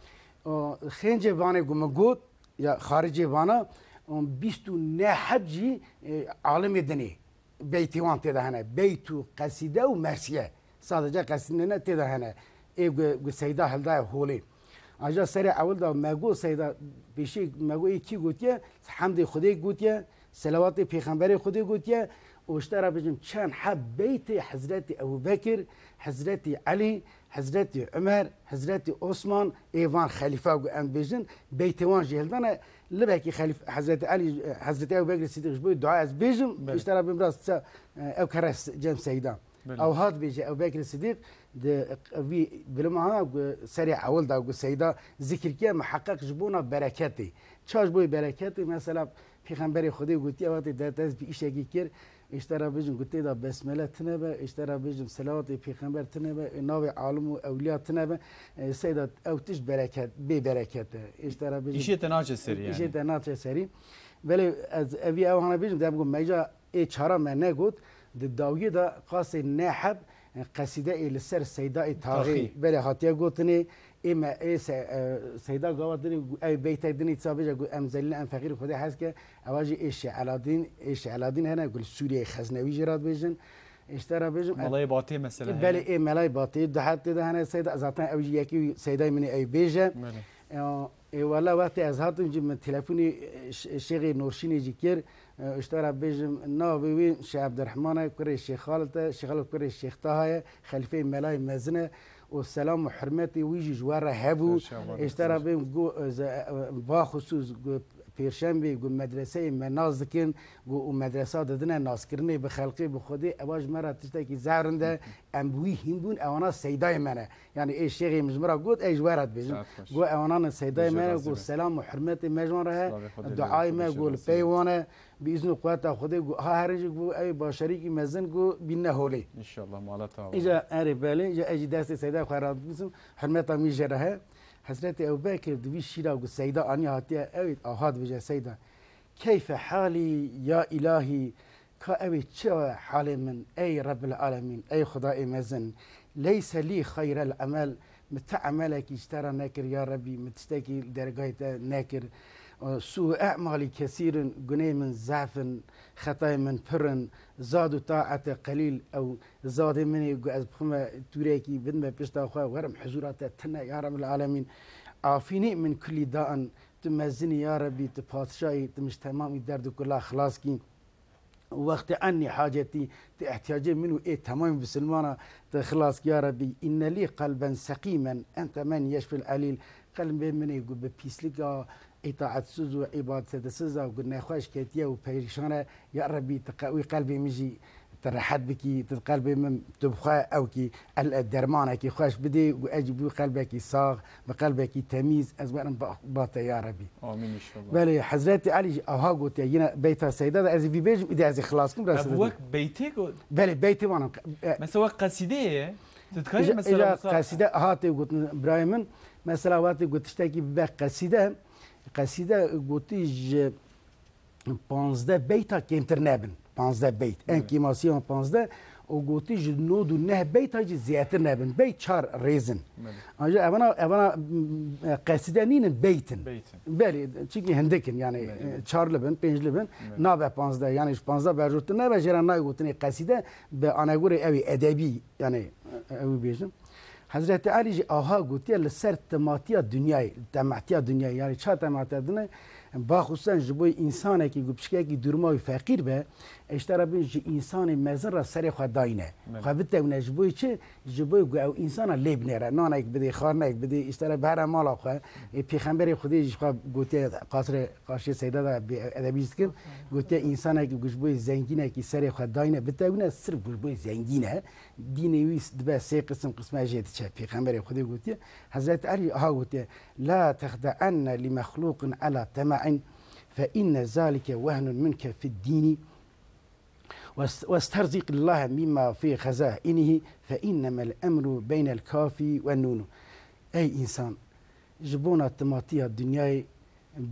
O, Xêncê Vanê ku min got, ya xaricê Vana, o, bîst û neh heb jî, e, alimê dinê beytê wan tê de hene. Beyt û qesîde û mersiye. Sadece qesîde ne tê de hene. Ê gu, gu Seyda hildaye holê. Aja serê ewil de me got Seyda pêşî me got ê kî gotiye? Hemdê Xwedê gotiye, selawatê Pêxemberê Xwedê gotiye. Û ji te re bêjim çend heb beytê Hezretî Ebu Bekir, Hezretî Elî, Hezretî Umer, Hezretî Osman, ê van xelîfa ku em dibêjin, beytê wan jî hildane. Libekî xelîf-, Hezretî Elî, Hezretî Ebu Bekir Sidîq ji bo dua ez bêjim, Belê. ji te re bêjim biraz qisa, e, ew kere s-, cem Seyda. Belê. Ew hat bêje Ebu Bekir Sidîq di vî bilima ha ku serê ewil da ku Seyda zikir kiye, miheqeq ji bona bereketê. Ça ji bo bereketê, mesela Pêxemberê Xwedê gotiye, wextê derdest bi îşekî kir, Ê ji te re bêjim ku tê de besmele tune be, ê ji te re bêjim selawatê pêxember tune be, ê navê alim û ewliya tune be, ê Seyda ew tişt bereket, bê bereket e. Ê ji te re bêjim Îşê te naçe serî yani. Îşê te naçe serî. Belê ez evî ew hana bêjim, dem ku meca ê çara me negot, di dawiyê de qasê neh heb, e, qesîde ê li ser Seyda ê Taxî. Taxî. Belê hatiye gotinê, Ê me, ê se-, e, Seyda gava dinê gu-, ew beytek dinê dîsa bêje gu em zelîl em feqîr Xwedê hez ke, ewa jî ê Şêx Eladîn, ê Şêx Eladîn hene, gu li Sûriyeyê Xeznewî jî re dibêjin. Ê ji te re bêjim, e, Melayê Batê mesela Belê heye. Ê Melayê Batê, du heb tê de hene Seyda, zaten ew jî yekî Seydayê min ê ew bêje. Belê. E, ê wele wextê ez hatim jî min telefonî, e, Ş-, Şêxê Nurşînê jî kir. E, ji te re bêjim, navê wî Şêx Ebdirehman e, kurê Şêx Xalid e, Şêx Xalid kurê Şêx Taha ye, xelîfeyê melayê mezin e û selam û hurmetê wî jî ji we re hebû. Ser çavan Ê, ji te re bêjim, gu, e, ze-, e, baxusûs gu pêşembê gu medreseyê me nas dikin, gu û medresa didine naskirinê bi xelqê, bi Xwedê, ewa ji me re tiştekî zehrind e, em bi wî hîn bûn, ewana seydayê me ne. Yani ê şêxê min ji min re got, ey ji we re dibêjim. Saet xweş. Got, ewanan seydayê Bêje me ne, razî got, be. selam û hurmetê me ji wan re he, Slavê Xwedê lê duayê bê, me, bêje got, li razî pey be. wan e, bi îzn û quweta Xwedê, got, ha herin jî, got, ew başarîkî mezin, got, bînne holê. Înşallah, mala te ava. Îca erê belê, îca ez jî destê seydayê xwe re dibûsim, hurmeta min jê re he. Hezretê Ebu Bekir di vî şîra, got, seyda aniye hatiye, ew ê aha dibêje seyda. Keyfe halî ya îlahî, Ka ew ê çi halê min, ey Rebbil Alemîn, ey Xwedayê mezin, leyse lî xeyrel emel, min ti emelekî ji te re nekir, ya Rebbî, min tiştekî li dergahê te nekir. سوء اعمالي كثير، gunehê min zehf in, xetayê min pir in, zad û taete qelîl, ew zadê min ê ku ez bixwime tûrekî bidime pişta xwe, werim huzûra te tune, ya Rebbil Alemîn. Afînî min kulî dain, tu mezin î ya Rebî, tu padşahî, tu min ji temamî derd û kula xilas kî. Wextê ennî hacetî, tu ihtiyacê min û ê temamî bisilmana, tu xilas kî ya Rebî. Înne lî qelben seqîmen, ente men yeşfil elîl. Qelbê min ê ku bi pîslika, îtaetsiz û îbadetesiz a ku nexweş ketiye û perîşan e, ya Rebî, tu qe-, wî qelbê min jî tu rehet bikî, tu qelbê min tu bi xwe ew kî, el-, dermanekî xweş bidê û ez jî bû qelbekî sax, bi qelbekî temîz, ez werim ba, ba te ya Rebî. Amîn inşallah. Belê, Hezretî Elî jî aha gotiye, yine beyta Seyda de ez ê vî bêjim, îdî ez ê xilas kim. Ev wek beytê ku Belê, beytê wan in. E, Mesela wek qesîdeyê ye. Tu dikarî Îja, mesela îja wisa qesîde hatê gotin birayê min. Mesela wextê ku tiştekî bibe qesîde, qesîde gotî ji panzdeh beyta kêmtir nebin. Panzdeh beyt. En Evet. kêmasî wan panzdeh û gotî ji nod û neh beyta jî zêdetir nebin. Beyt çar rêz in. Belê. Ancak evana, evana, m, qesîde nînin, beyt in. Beyt in. Belê, çunkî hindik in, yani, Belê. e, çar li bin, pênc li bin, Evet. nabe panzdeh, yani ji panzdeh berjotir nebe, jê re nayê gotinê qesîde, bi anegorê ew ê edebî, yani, e, ew ê bêjin. Hezretî Elî jî aha gotiye, li ser tematiya dinyayê, tematiya dinyayê, yani ça tematiya dinyayê, baxusen ji bo însanekî ku piçkekî dûrma wî feqîr be, îşte Rebîn ji însanê mezin re serê xwe dayne. Evet. Xwe bitewne ji bo çi? Ji bo ku ew însana lê binêre, nanek bidê, xarinek bidê, îşte re bihêre mala xwe. Ê, Pêxemberê Xwedê jî xwe gotiye, qasrê qarşiyê Seyda de bê edebî jî dikin, gotiye, însanekî ku ji bo zengînekî serê xwe dayne, bitewne, sirf ku ji bo zengîn e, dînê wî dibe sê qisim, qisme jê diçe. Pêxemberê Xwedê gotiye, Hezretî Elî aha gotiye, "La texde'enne li mexluqin ala tema'in, fe inne zalike wehnun minke fid dînî, wes-, westerzik lillahe mimma fi xezainihi, fe innemel emru beynel kafi ve nûnû." Ey însan, ji bona timatiya dinyayê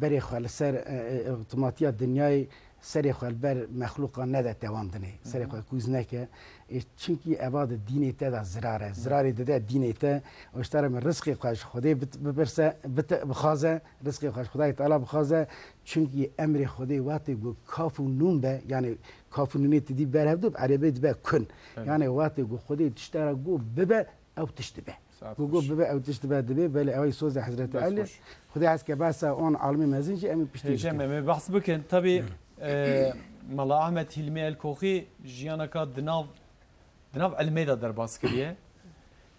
berê xwe li ser, e, e, timatiya dinyayê serê xwe li ber mexluqa nede tewandinê. Serê xwe kûz neke. E, çunkî eva di dînê te de zirar e. Zirarê dide dînê te. Û ji te re min rizqê xwe ji Xwedê bit-, bipirse, bite-, bixwaze, rizqê xwe ji Xwedayê Teala bixwaze. Çunkî emrê Xwedê wextê ku kaf û nûn be, yani kaf û nûnê tu dî ber hev du, bi erebê dibe kun. Evet. Yani wextê ku Xwedê tişt te re got bibe, ew tişt dibe. Saet Ku got xweş. Bibe, ew tişt dibe, dibe, belê ew ê soze Hezretî Dest Elî. Xweş. Xwedê hez ke behsa on alimê mezin jî em ê piştî Hêje bikin. Me, me behs bikin. Tabii, e, Mala Ahmet Hilmi Elkoxî jiyaneka di nav, di nav ilmê de derbas kiriye.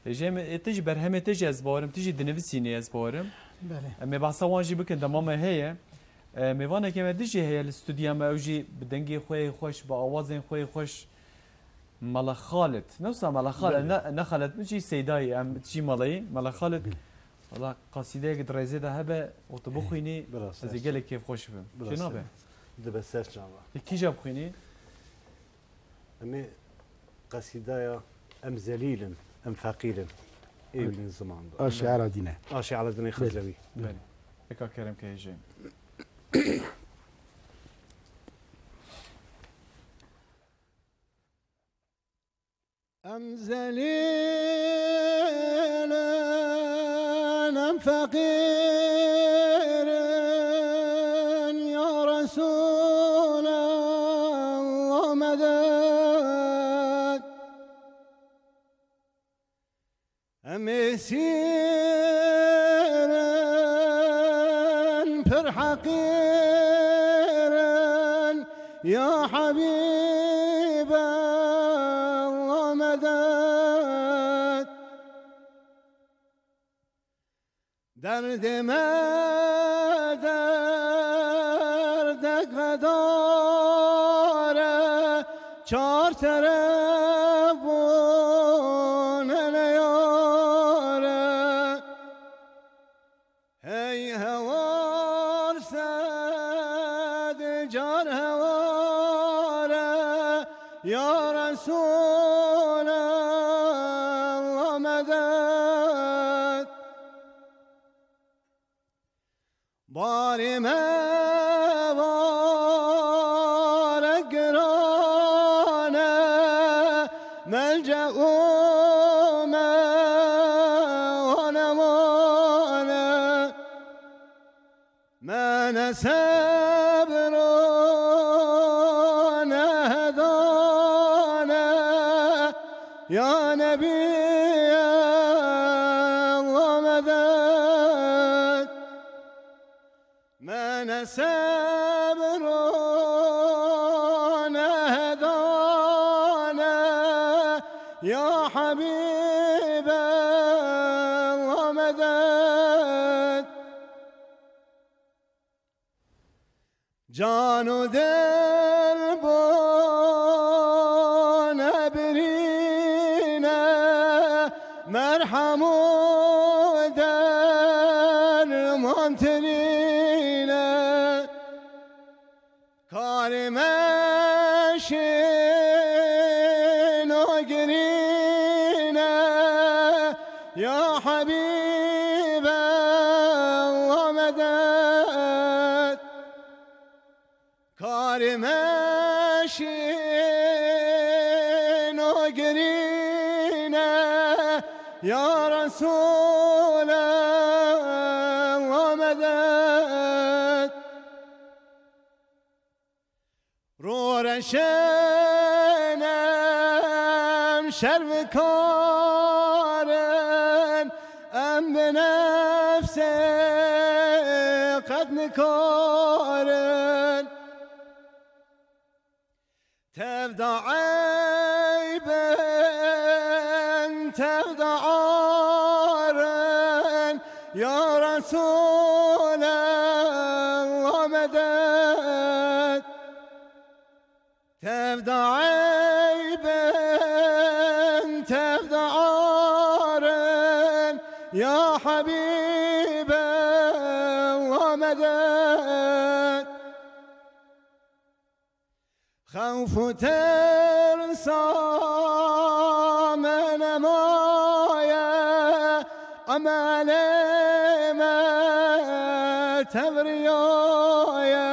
Hêje me, e, tu jî berhemê te jî ez bawerim, tu jî dinivîsînî ez bawerim. Belê. Em ê behsa wan jî bikin, dema me heye. E, mêvanekê me dî jî heye li stûdya me, ew jî bi dengê xwe yê xweş, bi awazên xwe yê xweş. Mala Xalid. Ne wisa Mala Xalid, Belê. ne, ne Xalid min jî Seydayê, em jî malayî. Mala Xalid, Belê. wala qasîdeyek di rêzê de hebe û tu bixwînî, Biraz ez ê ser. gelek kêfxweş bim. Biraz Jê nabe? ser. Dibe ser çava. Li kîja bixwînî? Em ê qesîdaya Em zelîl in, em feqîr in. Ê wî ziman de. A şiara dîne. A şiara dîne Belê. Xezrewî. Belê. Eka kerem ke hêjê. Em zelîl in, em feqîr in, ya Resûlallah medet. Em êsîr in, pir heqîr in, ya Habîb Allah medet. Derdê me derdek vedar e, çar teref bûne neyar e. Hey hewar sed car hewar e, ya Resûlallah medet. Barê me barek giran e, melce û me aneman e. Me ne Sebrûne hedane ya Nebî Allah medet. Me ne sebrûne hedane ya Habîb Allah medet. Can û dil bûne birîne, merhem û derman tirîne. Karê me şîn û girîne, ya Habîb Allah medet. Karê me şîn û girîne, ya Resûl Allah medet. Rûreşên em şervikarin, em bi nefsê qet nikarin. Tevda eybin, tevda arin, ya Resûl Allah medet. Tevda eybin, tevda arin, ya Habîb Allah medet. Xewf û tirsa me nemaye, emelê me tevriyaye.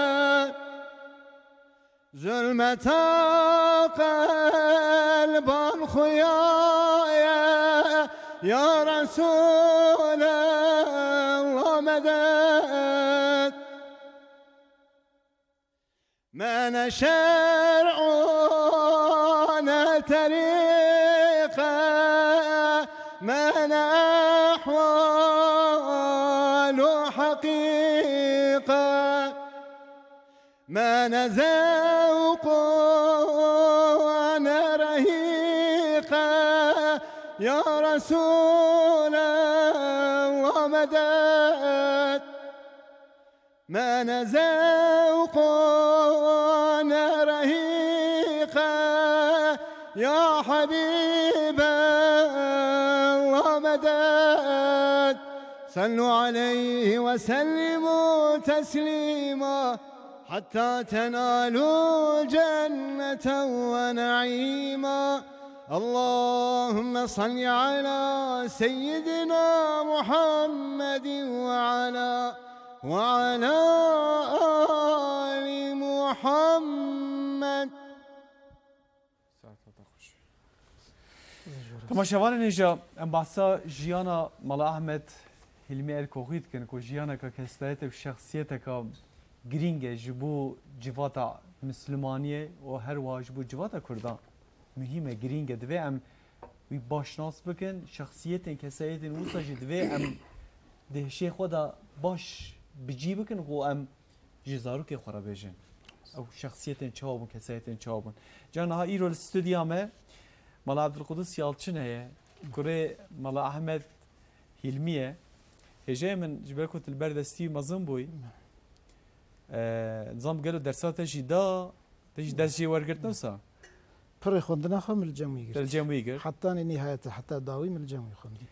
Zulmeta qelban xuyaye, ya Resûl Allah medet. Me ne şer û ne terîqe, me ne ehwal û heqîqe. Me ne zewq û ne rehîqe, ya Resûl Allah medet. Me ne zewq û ne rehîqe, ya Habîb Allah medet. Sallû aleyhi ve sellimû teslîma. حتى تنالوا جنة ونعيما. اللهم صل على سيدنا محمد وعلى، وعلى آل محمد. Temaşevanên hêja, em behsa jiyana Mala Ahmed Hilmî Erkoxî dikin ku jiyaneka kesayetê û şexsiyeteka girîng e ji bo civata Mislimaniyê û her wiha ji bo civata Kurdan muhîm e, girîng e. Divê em wî baş nas bikin, şexsiyetên, kesayetên wisa jî divê em di hişê xwe de baş bi cî bikin ku em ji zarokê xwe re bêjin. Ew şexsiyetên çawa bûn, kesayetên çawa bûn. Ca niha îro li stûdya me Mala Abdulqudus Yalçin heye, kurê Mala Ahmed Hilmî ye. Hêjayê min, ji ber ku tu li ber destî mezin bûyî, e, nizam gelo dersa te jî da, te jî dest jê wergirt wisa? Pirê xwendina xwe min li cem wî girt. Te li cem wî girt. Hetanî nîhayete, heta dawî min li cem wî xwendî.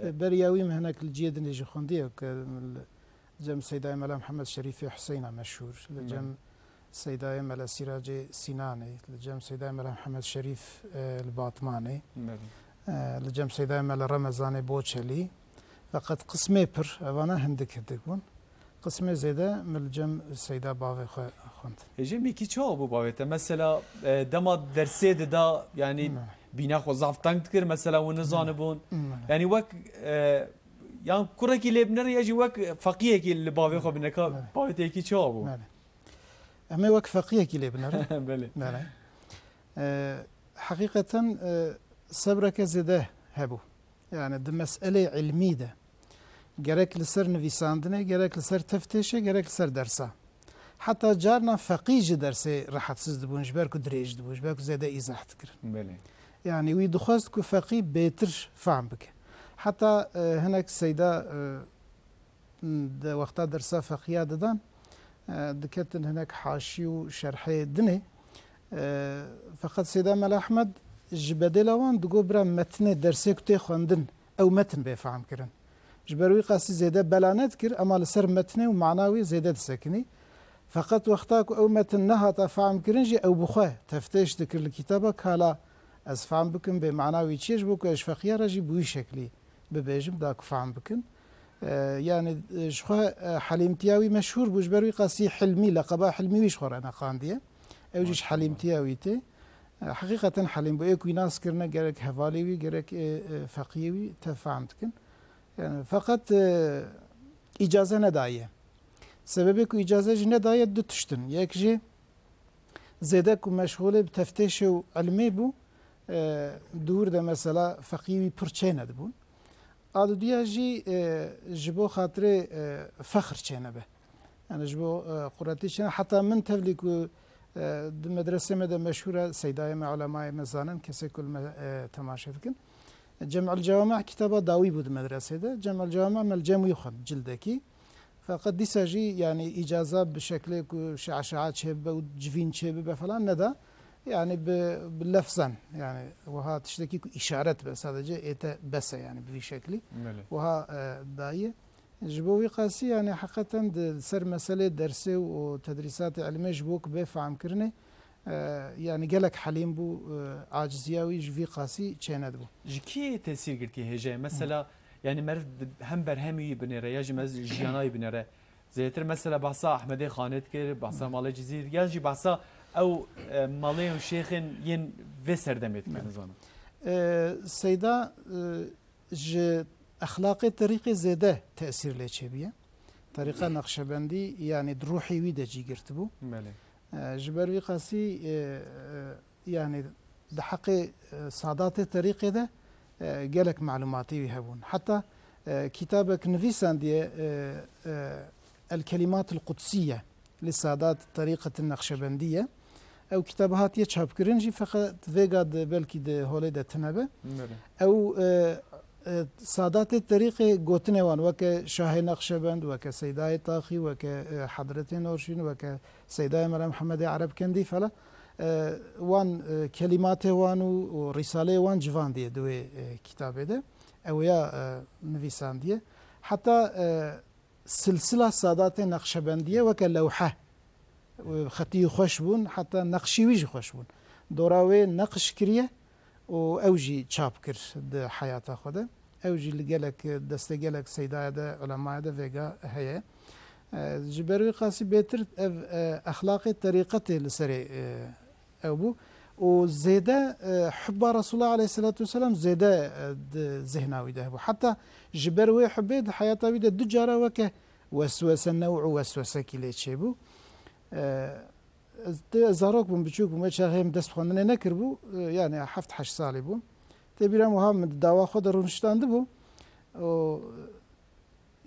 E. Beriya wî min hinek li cihê dinê jî xwendiye, ke min li cem Seydayê Mela Mihemed Şerîfê Huseyna meşhûr, li Belê. cem Seydayê Mela Sîracê Sînanê, li cem Seydayê Mela Mihemed Şerîf, e, li Batmanê, Belê. e, li cem Seydayê Mela Remezanê Boçelî. Feqet qismê pir, evana hindik hindik bûn. Qismê zêde min li cem Seyda bavê xwe xwend. Hêjê mîkî çawa bû bavê te? Mesela, e, dema dersê dida, yanî Belê. bîna xwe zaf teng dikir, mesela hûn nizanibûn. Belê. Yanî wek, e, Yan kurekî lê binere ya jî wek feqiyekî li bavê xwe bineka, Belê. Bavê te yekî çawa bû? Belê. Em ê wek feqiyekî lê binerin. Belê. Belê. E, heqîqeten, e, sebreke zêde hebû. Yani di meselê ilmî de. Gerek li ser nivîsandinê, gerek li ser teftêşê, gerek li ser dersa. Heta carna feqî ji dersê rehetsiz dibûn, ji ber ku dirêj dibû, ji ber ku zêde îzah dikirin. Belê. Yani wî dixwest ku feqî bêtir fehm bike. Heta, e, hinek seyda, e, di wexta dersa feqiya didan, e, diketin hinek haşî û şerhê dinê. E, feqet Seyda Mela Ehmed ji bedêla wan digot, bira metnê dersê ku tê xwendin, ew metn bê fehm kirin. Ji ber wî qasî zêde bela nedikir, ema li ser metnê û mana wî zêde disekinî. Feqet wexta ku ew metn nehata fehm kirin jî, ew bi xwe teftêş dikir li kitaba, kala ez fehm bikim bê mana wî çi ye, ji bo ku ez ji feqiya re jî bi wî şeklî bibêjim, da ku fehm bikin. E, yani, e, ji xwe, e, helîmtiya wî meşhûr bû, ji ber wî qasî Hilmî, leqeba Hilmî wî ji xwe re neqandiye. Ew jî ji Maşallah. Helîmtiya wî tê. E, heqîqeten helîm bû. Ê ku wî nas kirine, gerek hevalê wî, gerek, e, e, feqiyê wî te fehm dikin. Yani, feqet, e, îcaze nedaye. Sebebê ku îcaze jî nedaye du tişt in. Yek jî zêde ku meşxûlê bi teftêşê û ilmê bû, e, di wir de mesela feqiyê wî pir çênedibûn. A duduya jî, e, ji bo xatirê, e, fexr çênebe. Yani ji bo, e, quretî çêne. Heta min tevlî ku, e, di medresê me de meşhûr e, seydayê me, ulemayê me zanin, kesê ku li me, e, temaşe dikin. Cem'ul Cewame kitaba dawî bû di medresê de. Cem'ul Cewame me li cem wî xwend, cildekî. Feqet dîsa jî, yani, îcaza bi şeklê ku şe'şe'a çêbibe û civîn çêbibe falan neda. Yani, bi, bi lefzen, yani, wiha tiştekî ku îşaret be, sadece ê te bes e, yani, bi vî şeklî. Belê. Wiha, e, daye. Ji bo wî qasî, yani, heqeten di ser meselê dersê û tedrîsatê ilmê ji bo ku bê fehmkirinê, e, yani, gelek helîm bû, e, aciziya wî ji vî qasî çênedibû. Ji kî tesîr girtî hêja ye? Mesela, yani meriv di-, hem berhemî wî binêre ya jî meriv jiyana wî binêre. Zêdetir mesela behsa Ehmedê Xanê dikir, behsa malê Cizîrê dikir, yan jî behsa ew, e, malê û şêxên yên vê serdemê dikir, nizanim. E, Seyda, e, ji exlaqê terîqê zêde tesîr lê çêbûye. Terîqa Neqşebendî, yani di ruhê wî de cî girtibû. Belê. E, ji ber vî qasî, e, e, yani di heqê, e, sadatê terîqê de, e, gelek malûmatê wî hebûn. Heta, e, kitabek nivîsandiye, e, e, El Kelimatul Qudsîye li Sadat Terîqetin Neqşebendî ye. Ew kitaba hatiye çapkirin jî, feqet vêga di, belkî di holê de tune be. Belê. Ew, e, e, sadatê terîqê gotinê wan, weke Şahê Neqşebend, weke Seydayê Taxî, weke, e, Hezretê Norşîn, weke Seydayê Mela Mihemedê Erebkendî falan, e, wan, e, kelîmatê wan û, û rîsaleyê wan civandiye di wê, e, kitabê de. Ew ya, e, nivîsandiye. Heta, e, silsila Sadatê Neqşebendiyê weke lewhe, e, xetî xweş bûn, heta neqşî wî jî xweş bûn. Dora wê neqş kiriye û ew jî çap kir di heyata xwe de. Ew jî li gelek, destê gelek seydaya de, ulemaya de vêga heye. E, ji ber wî qasî bêtir ev, e, exlaqê terîqetê li serê, e, ew bû. Û zêde, e, hubba Resulullah aleyhisselatu vesselam zêde, e, di zihna wî de hebû. Heta ji ber wê hubbê di heyata wî de du cara weke weswese, new'u weswesekî lê çêbû. E, ez, tê, ez zarok bûm, biçûk bûm, wê çaxê min dest bi xwendinê nekiribû, e, yani heft heşt salî bûm. Tê bîra min wiha min di dawa xwe de rûniştandibû û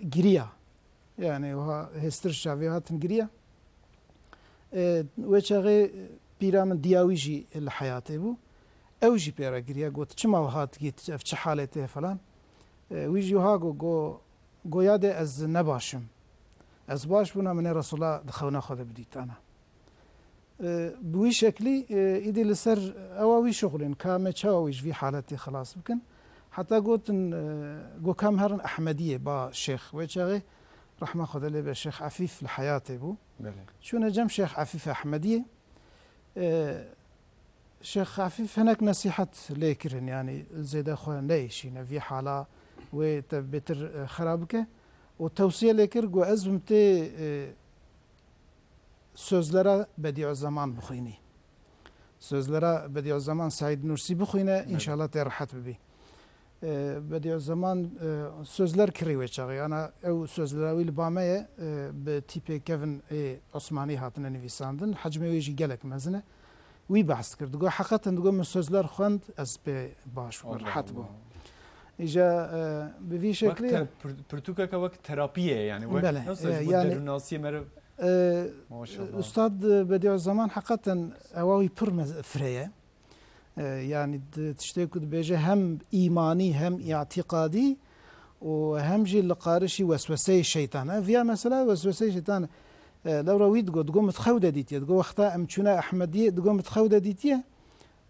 giriya. Yani wiha hêstir ji çavê hatin giriya. E, wê çaxê pîra min diya wî jî li heyatê bû. Ew jî pê re giriya, got, "Çima wiha dikî, ev çi halê te ye?" falan. E, wî jî wiha got, got, "Goya de ez ne baş im. Ez baş bûna, min ê Resûla di xewna xwe de bidîtana." E, bi wî şeklî, e, îdî li ser ewa wî şixulên, ka me çawa wî ji vî haletê xilas bikin. Heta gotin, e, got, "Ka em herin Ehmediyê, ba Şêx." Wê çaxê, rehma Xwedê lê be, Şêx Efîf li heyatê bû. Belê. Çûne cem Şêx Efîf Ehmediyê. E, Şêx Efîf hinek nesîhet lê kirin, yanî zêde xwe neyêşîne, vî hala wê te bêtir, e, xera bike. Û tewsiye lê kir, got, "Ez bim tê, e, Sözlere Bediüzzaman bixwînî. Sözlere Bediüzzaman Seîd Nursî bixwîne, Evet. înşallah tê rehet bibî." E, Bediüzzeman, e, sözler kirî wê çaxê. Ana ew sözlera wî li ba me ye, e, bi tîpê kevin ê Osmanî hatine nivîsandin. Hecmê wê jî gelek mezin e. Wî behs dikir. Digot, heqeten digot, min sözler xwend, ez pê baş bûm, Allah rehet bûm. Allah. Îja, e, bi vî Wek şeklî te-, pir-, pirtûkeke wek terapiyê ye, yani wek Belê, nasıl e, ji bo yani, derinnasiyê meriv? E, Maşallah. Ustad Bediüzzeman heqeten ewa wî pir mez-, firê ye. E, yani di-, tiştê ku dibêje hem îmanî hem îtîqadî û hem jî li qarişî wesweseyê şeytan. E, viya mesela wesweseyê şeytan, e, lewra wî digot, digot, min di xew de dîtiye. Digot, wexta em çûne Ehmediyê, digot, min di xew de dîtiye.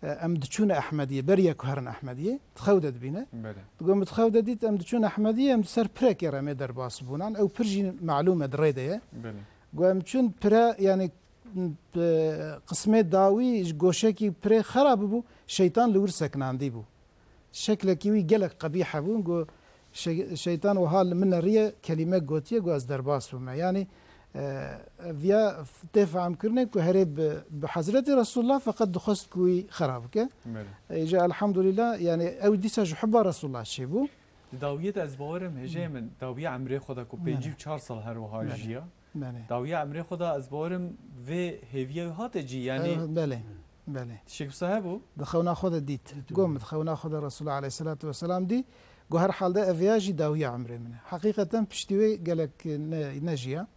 E, em diçûne Ehmediyê, beriya ku herin Ehmediyê, di xew de dibîne. Belê. Digot, min di xew de dît, em diçûn Ehmediyê, em di ser pirekê re me derbas bûnan. Ew pir jî melûm e, di rê de ye. Belê. Got, em çûn pire, yani, e, qismê dawî ji goşekî pirê xera bibû, şeytan li wir sekinandî bû. Şeklekî wî gelek qebîh hebû. Got, şey-, şeytan wiha li min neriye, kelîmek gotiye, got, ez derbas bûme. Yani, e, viya f-, tê fehmkirinê ku herê bi, bi Hezretî Resulullah feqet dixwest ku wî xera bike. Belê. E, îja elhamdulillah, yani ew dîsa ji hubba Resulullah çêbû. Di dawiyê de ez bawerim hêjeyê min, dawiya emrê xwe de ku Belê. pêncî û çar sal her wiha Belê. jiya. Belê. Dawiya emrê xwe de ez bawerim vê hêviya wî hate cî, yani Ew, belê, belê. Tiştek wisa hebû? Di xewna xwe de dît. Dît. Got, min di xewna xwe de Resulullah aleyhisselatu vesselam dî. Got, her halde ev ya jî dawiya emrê min e. Heqîqeten piştî wê gelek ne-, nejiya,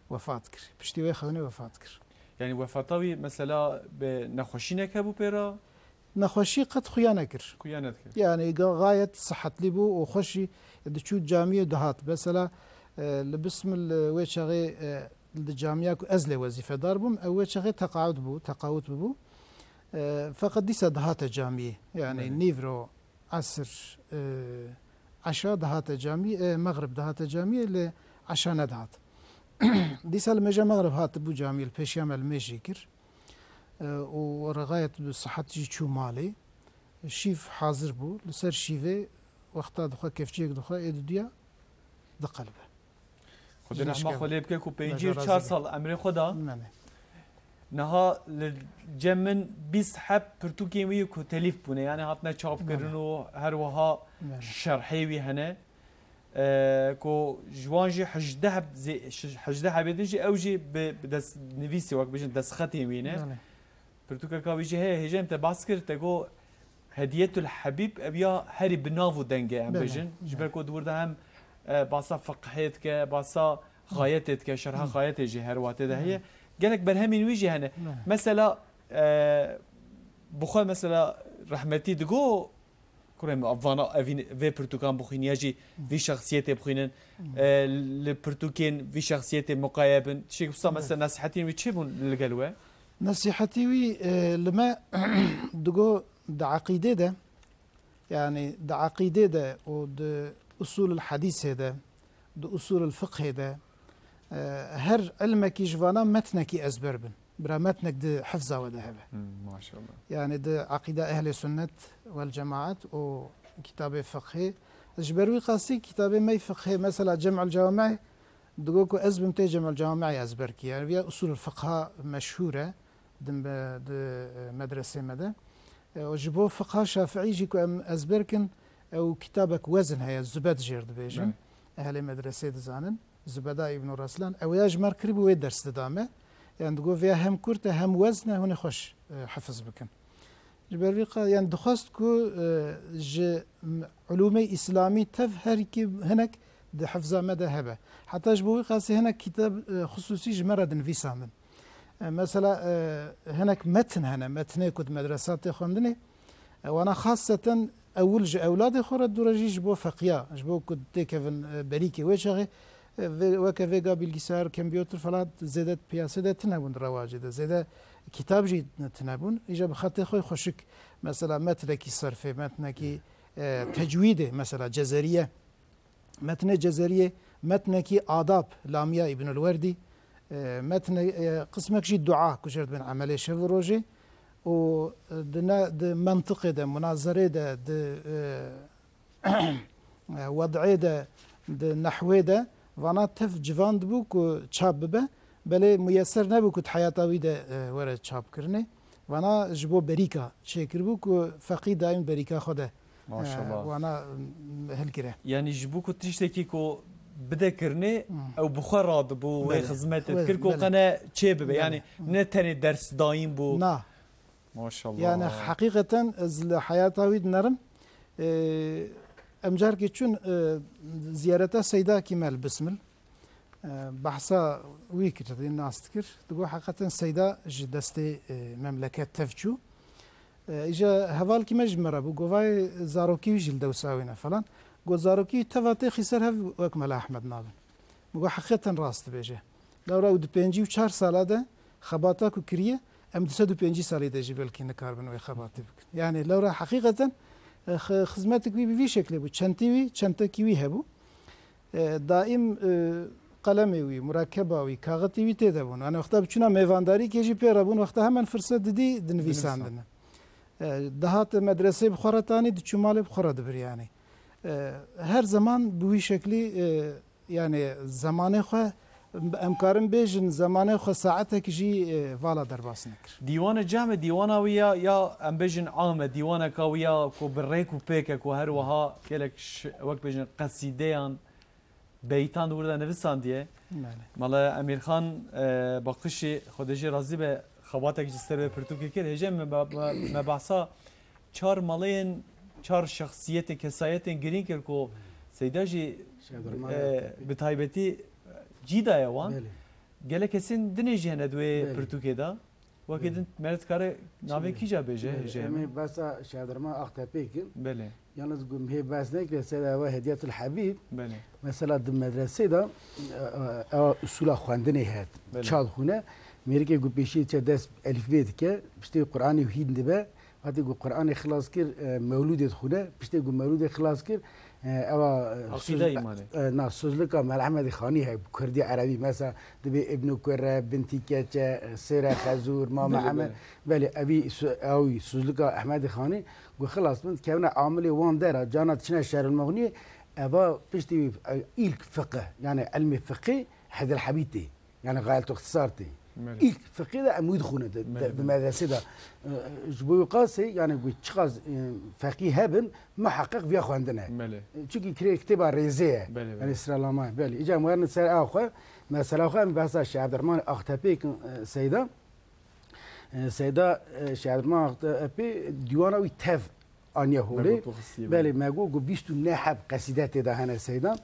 wefat kir. Piştî wê xewnê wefat kir. Yani wefata wî mesela bi nexweşînek hebû pê re? Nexweşî qet xuya nekir. Xuya nedikir. Yani ga-, gayet sihetlî bû û xweşî diçû camiyê dihat. Mesela, e, li bismil, e, wê çaxê, e, di camiya ku ez lê wezîfedar bûm, ew wê çaxê teqawut bû, teqawut bûbû. E, feqet dîsa dihate camiyê. Yani Belê. nîvro, esir, e, eşa dihate camiyê, e, mexrib dihate camiyê, lê eşa nedihat. Dîsa li mêja mexrib hatibû camiyê, li pêşiya me li mêj jî kir. E, û rexayet bi sihet jî çû malê. Şîv hazir bû. Li ser şîvê wexta dixwe kevçiyek dixwe ê diduya diqelbe. Xwedê Ji rehma neşkeve. xwe lê bike ku pêncî û çar sal emrê xwe da. Belê. Niha li cem min bîst heb pirtûkên wî ku telîf bûne, yani hatine çapkirin Belê. û her wiha Belê. şerhê wî hene. E, ku ji wan jî hejdeh heb zê-, şi-, hejdeh hebê din jî ew jî bi, bi destnivîsê, wek bêjin, destxetên wî ne. Belê. Pirtûkeka wî jî heye, hêjê em te behs kir, te got Hediyetul Habîb, ev ya herî bi nav û dengê em Belê, bêjin. Ji ber belê. ku di wir de hem, e, basa fiqhê dike, basa xayetê dike, şerha Hı. xayetê jî her watê de heye. Belê. Gelek berhemên wî jî hene. Belê. Mesela, e, bi xwe mesela rehmetî digo, kurê min, vana evîn vê pirtûkan bixwîn ya jî Hı. vî şexsiyetê bixwînin, Hı. e, li pirtûkên vî şexsiyetê muqaye bin. Tiştek wisa Belê. mesela nesihetên wî çi bûn li gel we? Nesihetî wî, e, li me digo di eqîdê de, yani di eqîdê de û di usulul hedîsê de, di usulul fiqhê de, e, her ilmekî ji vana metnekî ezber bin. Bira metnek di hifza we de hebe. Hmm, maşallah. Yani di eqîda ehlê sunnet wel cemaat û kitabê fiqhê. Ji ber wî qasî kitabê me fiqhê, mesela Cem'ul Cewamî, digo ku ez bim tê Cem'ul Cewamî ezber kî. Yani viya usulul fiqha meşhûr e. di, di, e, medresê me de. E, û ji bo fiqha şafiî jî ku em ezber kin, ew kitabek wezin heye, Zubed jêr dibêjin. Belê. Ehlê medresê dizanin. Zubeda Îbnû Reslan. Ew ya ji me re kiribû wê ders dida me. Yani digo vêya hem kurt e, hem wezn e, hûn ê xweş, e, hifiz bikin. Ji ber vî qa-, yani dixwest ku, e, ji m-, ulûmê îslamî tev herkî hinek di hifza me de hebe. Heta ji bo wî qasî hinek kitab, e, xisûsî ji me re dinivîsandin. E, mesela, e, hinek metn hene, metnê ku di medresa tê xwendinê, e, wana xaseten ewil ji ewladê xwe re, dû re jî ji bo feqiya, ji bo ku têkevin, e, berîkê wê çaxê, e, vê, weke vêga bilgisayar, kompîotir falan zêde piyasê de tune bûn di rewacê de. Zêde kitab jî tune bûn. Îja bi xetê xwe xweşik, mesela metnekî serfê, metnekî, e, tecwîdê, mesela Cezeriye, Metnê Cezeriyê, metnekî adab, Lamiya Îbnul Werdî, e, metne, e, qismek jî dua ku jê re dibên emelê şev û rojê û, e, di ne, di mentiqê de, munazerê de, di, e, e, wed'ê de, di nehwê de, vana tev civan dibû ku çap bibe, belê muyeser nebû ku di heyata wî de, e, were çapkirinê. Vana ji bo berîka çêkiribû ku feqî daîm berîka xwe de Maşallah. E, wana, m, hilgire. Yanî ji bo ku tiştekî ku bide kirinê, Hmm. ew bi xwe radibû wê Belê. xizmetê Wê, dikir ku belê. qene çê bibe. Belê. Yanî Hmm. ne tenê ders dayîn bû. Na. Maşallah. Yani heqîqeten ez li heyata wî dinerim. E, em carkê çûn, e, ziyareta Seyda Kîmel Bismil. E, behsa wî kir, wî nas dikir. Digot heqîqeten Seyda ji destê, e, memleket tev çû. E, îja hevalkî me ji me re bû. Govayê zarokî wî jî li dewsa wî ne falan. Got zarokî teva têxî ser hev wek Mela Ehmed nabin. Min got heqîqeten rast dibêje. Lewra ew di pêncî û çar sala de xebata ku kiriye, em di sed û pêncî salî de jî belkî nikaribin wê xebatê bikin. Yani lewra heqîqeten, e, xi-, xizmetik wî bi vî şeklê bû. Çentî wî, çentekî wî hebû. E, daîm, e, qelemê wî, murekeba wî, kaxitî wî tê de bûn. Yani wexta biçûna mêvandarîkê jî pê re bûn, wexta hemen firset didî, dinivîsandine. Dinivîsand. E, dihate medreseyê bi xwe re tanî, diçû malê bi xwe re dibir yani. E, her zeman bi wî şeklî, e, yani zemanê xwe, em karin bêjin, zemanê xwe saetek jî, e, vala derbas nekir. Dîwane cem e, dîwana wî ya, ya em bêjin am e, dîwaneka wî ya ku bi rêk û pêk e, ku her wiha gelek ş-, wek bêjin qesîdeyan, beytan di wir de nivisandiye. Belê. Mala Emîrxan, e, Baqişî, Xwedê jê razî be, xebatek ji ser vê pirtûkê kir. Hêje me, me, me, me behsa çar maleyên, çar şexsiyetên, kesayetên girîng kir ku Seyda jî, Şevdirman e, Aktepî. Bi taybetî cî daye wan. Belê. Gelek kesên dinê jî hene di wê Belê. Pirtûkê de. Wekî Belê. Din me dikare navê Çi? Kîja bêje, Belê. Hêje Em me. Ê behsa Şevdirman Aktepê kin. Belê. Yalnız gum hê behs nekire ser eva Hediyetul Habib. Belê. Mesela di medresê de, e, e, ewa usula xwendinê het. Belê. Çal xwine. Mêrikê ku pêşî çe dest elifbê dike. Piştê Qur'anê hîn dibe. Hatî ku Qur'anê xilas kir, e, mewlûdê dixwine. Piştê ku mewlûdê xilas kir, e, ewa, e, Aqîda soz-, îmanê. E, na, sozlika Mel Ehmedê Xanî heye, kurdî erebî. Mesela dibê Ibnû Kurre, Bintî Keçe, e, Sêre Xezûr, Mame Belê, Emed. belê. Belê, evî so-, ew sozlika Ehmedê Xanî. Ku xilas bin, dikevine amilê wan dera, cana diçine Şerulmexniyê, eva piştî wî, e, îlk fiqih, yani ilmê fiqî Heyder Hebî tê. Yani Gayet Ixtisar tê. Belê. Îlk fiqî de em wî dixwîne di, di, Belê, di belê. Medresê de. E, ji bo wî qasê, yani ku çiqas, e, feqî hebin, muheqeq viya xwendine. Belê. E, çunkî kirê kitêba rêzê ye. Belê, belê. Yani siralama ye. Belê. Îca em werin ser a xwe, mesela xwe em behsa Şêx Evdirehman Axtepê kin, e, Seyda. E, Seyda, e, Şêx Evdirehman Axtepê dîwana wî tev aniye holê. Me got, tu xistî, Belê, belê. Me got ku bîst û neh heb qesîde tê de hene Seyda.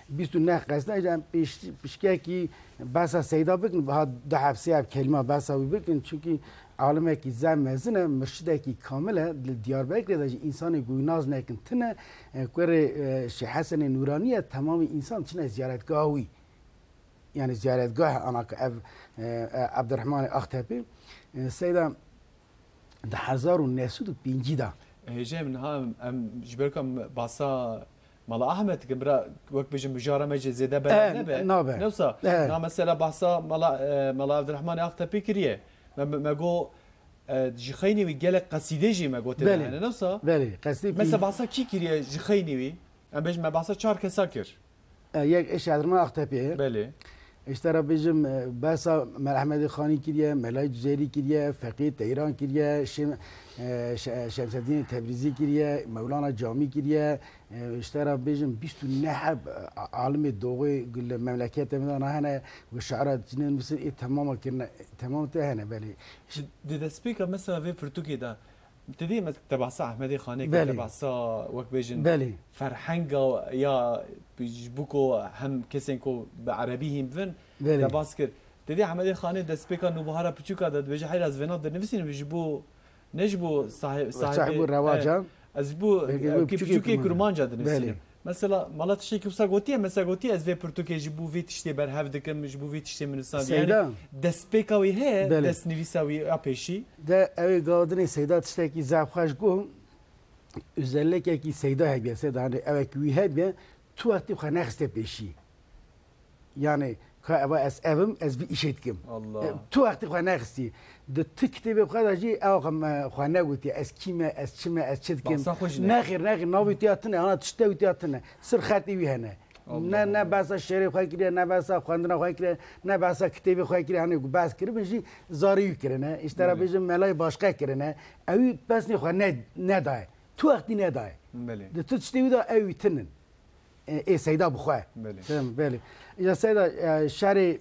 Bîst û neh qesîde, em pêş-, pişkekî behsa Seyda bikin, ha du heb sê heb kelîma behsa wî bikin. Çunkî alimekî zehf mezin e, mirşidekî kamil e. Li Diyarbekirê de jî însanê ku wî nas nekin tune. E, kurê, e, Şêx Hesenê Nûranî ye, temamî însan çine ziyaretgeha wî. Yani ziyaretgah ana ku ev, e, e, Evdirehmanê Axtepê. E, Seyda di hezar û neh sed û pêncî de. Hêjê min ha em, em ji ber ku em basa Mala Ahmed dikin, bira wek bêjin mijara me jî zêde belav E, nebe. nabe. Ne wisa? E. Na mesela basa Mala, e, Mala Evdirehmanê Axtepê kiriye. Me, me, me got, e, ji xeynî wî gelek qesîdê jî me got tê de Belê. hene. Ne wisa? Belê, qesîdê Mesela pî- basa kî kiriye ji xeynî wî? Em bêjin me basa çar kesa kir. E, yek Şêx Evdirehman Axtepê. Belê. Îşte ra bêjim, e, behsa Mela Ehmedê Xanî kiriye, Melayê Cizêrî kiriye, Feqî Teyran kiriye, Şêm-, e, Şe-, Şemsedînê Tebrîzî kiriye, Mewlana Camî kiriye. E, îşte ra bêjim bîst û neh heb, e, alimê doğê li memleketê me de hene, ku şi'ra cinên Misir ê temama kirine, temam te hene belê. Di, di destpêka mesela vê pirtûkê de, Te dî me-, te behsa Ehmedê Xanê kir, Belê. te behsa wek bêjin Belê. ferhenga ya ji bo ku hem kesên ku bi erebî hîn bibin, Belê. te behs kir. Te dî Ehmedê Xanê destpêka Nûbihara Piçûka de dibêje, heyra ez vêna dinivîsînim ji bo, ne ji bo sahib, Sahibû sahibê, rewaca. he, ez ji bo Belkî ew bo kî piçûkê piçûkê kurmanca. kurmanca dinivîsînim. Belê. Mesela, mala tiştekî wisa gotiye, mesela gotiye, ez vê pirtûkê ji bo vê tiştê berhev dikim, ji bo vê tiştê min nisand. Seyda. Yani, destpêka wî heye, Belê. destnivîsa wî ya pêşî. De ew ê gava dinê Seyda tiştekî zaf xweş got, özellikekî Seyda hebiye, Seyda, hani ewek wî hebiye, tu wextî xwe nexiste pêşî. Yani, ka eva ez evim, ez vî îşê dikim. Allah. E, tu wextî xwe nexistî. Di tu kitêbê xwe de jî ew xwe me, xwe negotiye. Ez kî me, ez çi me, ez çi dikim. Behsa xwe jî ne. Nexêr, nexêr, navê wî tiya tune, ana tiştê wî tiya tune. Sir xetê wî hene. Allah Ne, ne Allah. behsa şerê xwe kiriye, ne behsa xwendina xwe kiriye, ne behsa kitêbê xwe kiriye. Hani ku behs kiribin jî zarê wî kirine. Îşte ra Belê. bêjin melayê başqe kirine. Ew wî pesnê xwe ne, nedaye. tu wextî nedaye. Belê. Di tu tiştê wî de ew wî tinin. E, ê Seyda bi xwe. Belê. Tim, belê. Ya Seyda, e, şerê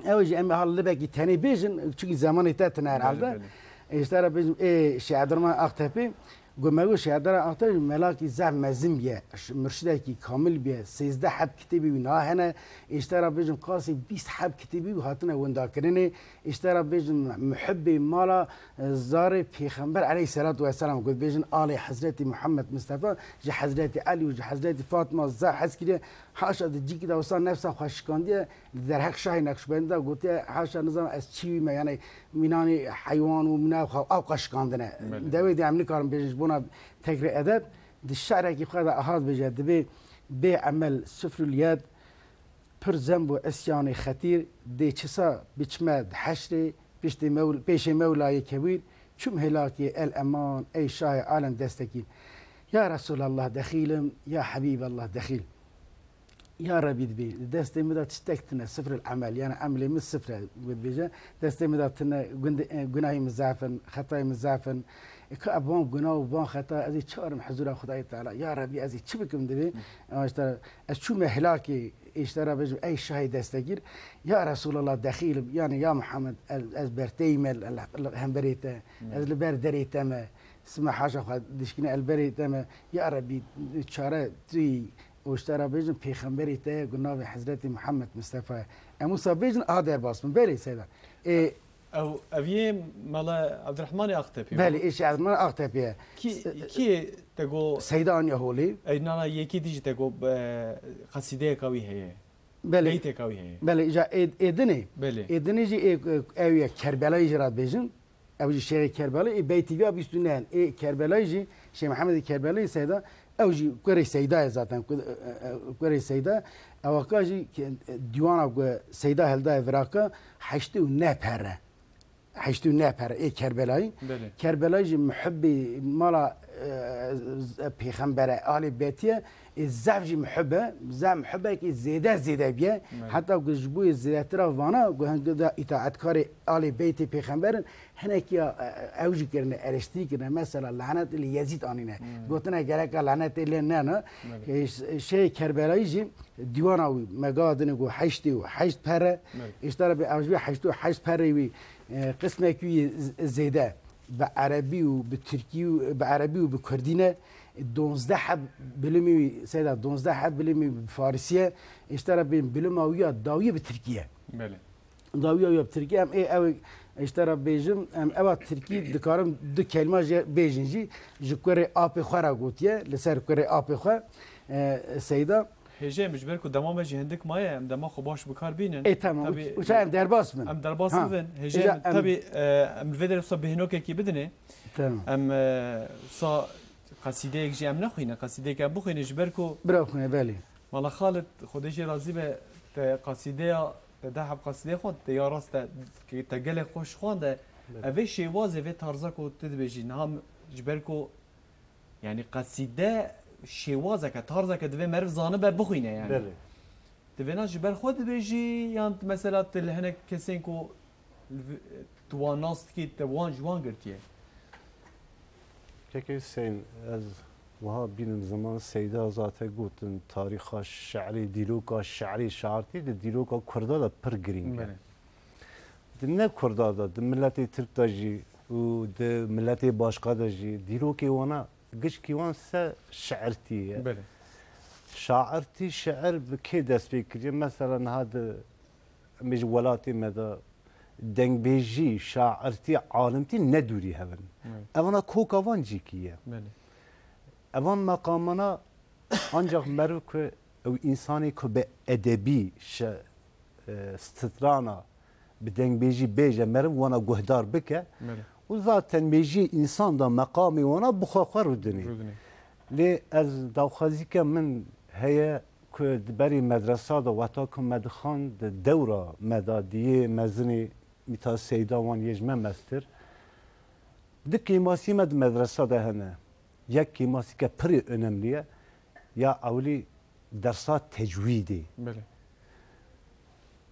ew jî em hal libekî tenê bêjin, çunkî zemanê te tine herhalde. Belê, belê. E, ji te re bêjim, ê Şêx Ebdurrahman Aktepî, got me got Şêx Ebdurrahman Aktepî melakî zehf mezin biye, ş-, murşidekî kamil biye, sêzdeh heb kitêbî wî niha hene, ê ji te re bêjim qasî bîst heb kitêbî wî hatine windakirinê, ê ji te re bêjim muhibbê mala, e, zarê Pêxember aleyhisselatu vesselam, got bêjin alê Hezretî Muhammed Mustafa, ji Hezretî Elî û ji Hezretî Fatma zaf hez kiriye. Haşa di cîkî de wisa nefsa xwe şikandiye, di derheq Şahê Neqşbendî de gotiye, haşa nizanim ez çi wî me, yanî mînanî heywan û mîna xwe ew qas şikandine. Belê. Dewê de em nikarin bêjin ji bona tekrê edeb, di şe'rekî xwe de aha dibêje, dibê bê emel sifrul yed, pir zemb û isyanê xetîr, dê çisa biçime di heşrê, piştê mewl-, pêşê Mewlayê Kebîr, çûm hêlakê el eman, ey şahê alem destekî. Ya Resulallah dexîlim, ya Hebîballah dexîl. Ya Rebî dibê, di destê min de tiştek tine, sifrul emel, yani emelê min sifre, wê dibêje, destê min de tine, gund-, e, gunahê min zaf in, xetayê min zaf in. E, ka van gunah û van xeta, ez ê çi arim huzura Xwedayê Teala? Ya Rebî, ez ê çi bikim dibê? Ama işte, ez çûme hilakê, ê ji te re bêjim, ey şahê destegîr, ya Resulallah dexîl, yani ya Muhammed, ez, ez berteyî me li, li, li hemberê te, ez li ber derê te me, sime haşa xwe dişkîne el berê te me, ya Rebî çare tu yî, û ji te re bêjim pêxemberê te ye, ku navê Hezretî Muhammed Mistefa ye. Em wisa bêjin, a derbas bin. Belê Seyda. Ê, Ew, ev yê Mela Abdurrahmanê Aqtepî. Belê, ê Şêx Abdurrahman Aqtepî ye. Kî, kî te got? Seyda aniye holê. Ey, nana, yekî dî jî te got, e, qesîdeyeka wî heye. Belê. Beyteka wî heye. Belê, îca ê, ê dinê. Belê. Ê dinê jî ê, ew ye, Kerbelayê jî re dibêjin. Ew jî Şêxê Kerbelayê, ê beytî vîya bîst û neh in. Ê Kerbelayê jî, Şêx Mehemedê Kerbelayê Seyda, ew jî kurê Seyda ye zaten, ku-, e, e, kurê Seyda. Ewaka jî ke-, dîwana ku Seyda heldaye viraka, heştê û neh pere. Heştê û neh pere ê Kerbelayî. Belê. Kerbelayî jî muhibbî mala, e, z-, pêxembere, alê betiye, ê zef jî muhib e, zef muhibekî zêde zêde biye. Belê. Heta ku ji bo yê zêdetir a vana, ku hingê de îtaetkarê alê beytê pêxember in, hinekî ya, e, ew jî kirine, eleştirî kirine. Mesela lanet li Yezîd anîne. Hmm. Gotine gereka lanetê lê nena. Belê. E, ş-, şehê Kerbelayî jî dîwana wî me gava dinê ku heştê û heşt pere. Belê. Îşte re bê ew ji bê heştê û heşt perê wî, e, qismekî wî z-, zêde bi erebî û bi tirkî û bi erebî û bi kurdî ne. Donzdeh heb bilimî wî, seyda donzdeh heb bilimî bi farisî ye. Îşte re bê bilima wî ya dawî bi tirkî ye. Belê. Dawiya wî ya bi tirkî, em ê ew, îşte re bêjim, em ewa tirkî dikarim du kelîma jê bêjin jî, ji kurê apê xwe re gotiye, li ser kurê apê xwe, e, Seyda. Hêjê em ji ber ku dema me jî hindik maye, em dema xwe baş bi kar bînin. Ê, tamam, Tabî, uça em derbas bin. Em derbas Ha. bibin. Hêjê Uca em em tabî, e, em li vê derê wisa bêhnokekî bidinê. Tamam. Em, e, wisa qesîdeyek jî em nexwîne, qesîdeyek em bixwîne ji ber ku Bira xwîne, belê. Mala Xalid, Xwedê jê razî be, te qasîdeya, te deh heb qasîdeyê xwend, te ya rast te, te gelek xweş xwend e. Belê. Ev ê şêwazê vê tarza ku tu dibêjî, niha m-, ji ber ku, yanî qasîde şêwazeke, tarzeke divê meriv zanibe bixwîne yani. Belê. Divê na ji ber xwe dibêjî, yan mesela tu li hinek kesên ku li vi-, tu wan nas dikî, te wan ji wan girtiye? Kekê Hüseyin, ez wiha bînim ziman Seyda zate gotin, tarîxa şe'rî, dîroka şe'rî, şairtî di dîroka Kurda de pir girîng e. Belê. Di ne Kurda de, di miletê Tirk de jî û di miletê başqa de jî dîrokê wana, gişkî wan se şe'irtî ye. Belê. Şairtî, şe'ir bi kê dest pê kiriye? Mesela niha di, em bêjin welatê me de dengbêjî, şairtî, alimtî ne dûrî hev in. Evet. Evana koka van cîkî ye. Belê. Evan meqamana ancak meriv ku ew însanê ku bi edebî şe-, e, strana bi dengbêjî bêje, meriv wana guhdar bike. Belê. Û zaten mêjiyê însan da meqamê wana bi xwe xwe rûdinê. Rûdinê. Lê ez daxwazîke min heye ku di berî medresa de wexta ku me dixwand di dewra me de diyê mezinê Mîta Seyda wan yê ji me mestir. Di kêmasî me di medresa de hene. Yek kêmasîke pirê önemlî ye. Ya ewilî dersa tecwîdê. Belê.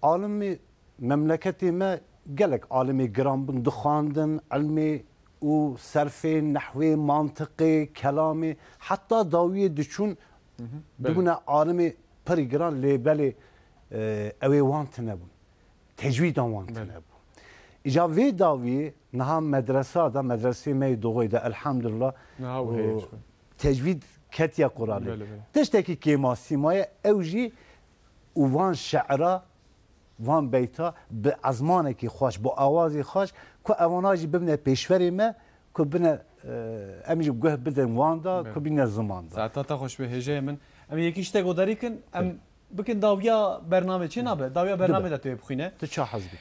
Alimê memleketê me gelek alimê giran bûn, dixwandin, ilmê û serfê, nehwê, mantiqê, kelamê, heta dawiyê diçûn, Hı hı. Belê. Dibûne alimê pirî giran, lê belê, e, ew ê wan tune bûn. Tecwîdan wan Belê. Tune bû. Îca vê dawiyê niha medresa de, medresê me yê Doğuyê de, elhamdulillah, Niha û heye û çi. Tecwîd ketiye quralê. Belê, belê. Tiştekî kêmasî maye, ew jî û van şe'ra, van beyta bi ezmanekî xweş, bi awazê xweş, ku evana jî bibine pêşverê me, ku bine, e, em jî guh bidin wan da, Belê. Ku bîne ziman da. Saeta te xweş be hêjayê min. Em yekî ji te godarî kin, em Belê. Bikin dawiya bernamê çê nabe? Dawiya bernamê Dibe. De tu yê bixwîne. Tu ça hez bikî?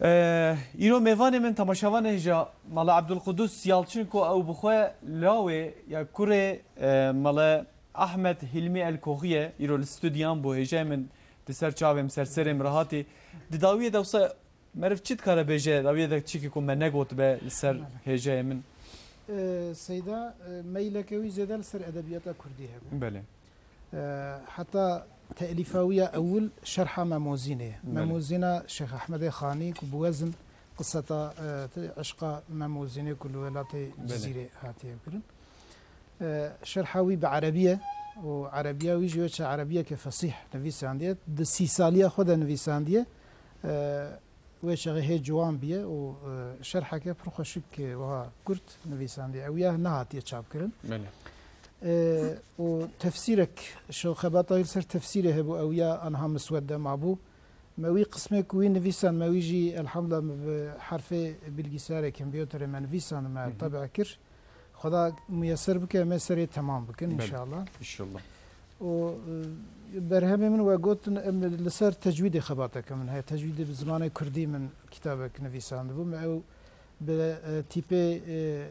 E, îro mêvanê min temaşevanê hêja Mala Abdulqudus Yalçin ku ew bi xwe lawê ya kurê, e, Mala Ahmed Hilmi El Koxiye, îro li studyan bû, hêjayê min di ser çavê min, ser serê min re hatî. Di dawiyê de wisa meriv çi dikare bêje, dawiyê de çikî ku me negot be li ser Belê. Hêjayê min? E, Seyda, e, meyleke wî zêde li ser edebiyata kurdî hebû. Belê. E, heta te'lîfa wî ya ewil şerha Memozînê. Belê. Memozîna Şêx Ehmedê Xanî ku bi wezin qiseta, e, te-, eşqa Memozînê ku li welatê Belê. Cizîrê hatiye kirin. E, şerha wî bi erebî ye û erebiya wî jî wê çi erebiyeke fesîh nivîsandiye. Di sî saliya xwe de nivîsandiye. E, wê çaxê hê ciwan biye û, e, şerheke pir xweşik, e, wiha kurt nivîsandiye. Ew ya nehatiye çapkirin. Belê. E, û tefsîrek, şo xebata wî li ser tefsîrê hebû, ew ya anha miswedde mabû. Me wî qismê ku wî nivîsand, me wî jî elhamdulillah me bi herfê bilgisayarê kompîterê me nivîsand, me Hı hı. Tebe kir. Xweda muyeser bike, em ê serê temam bikin Belê. İnşallah. İnşallah. Û, e, berhemê min we gotin, em li ser tecwîdê xebateke min heye. Tecwîdê bi zimanê kurdî min kitabek nivîsandibû. Me ew bi, e, tîpê, e,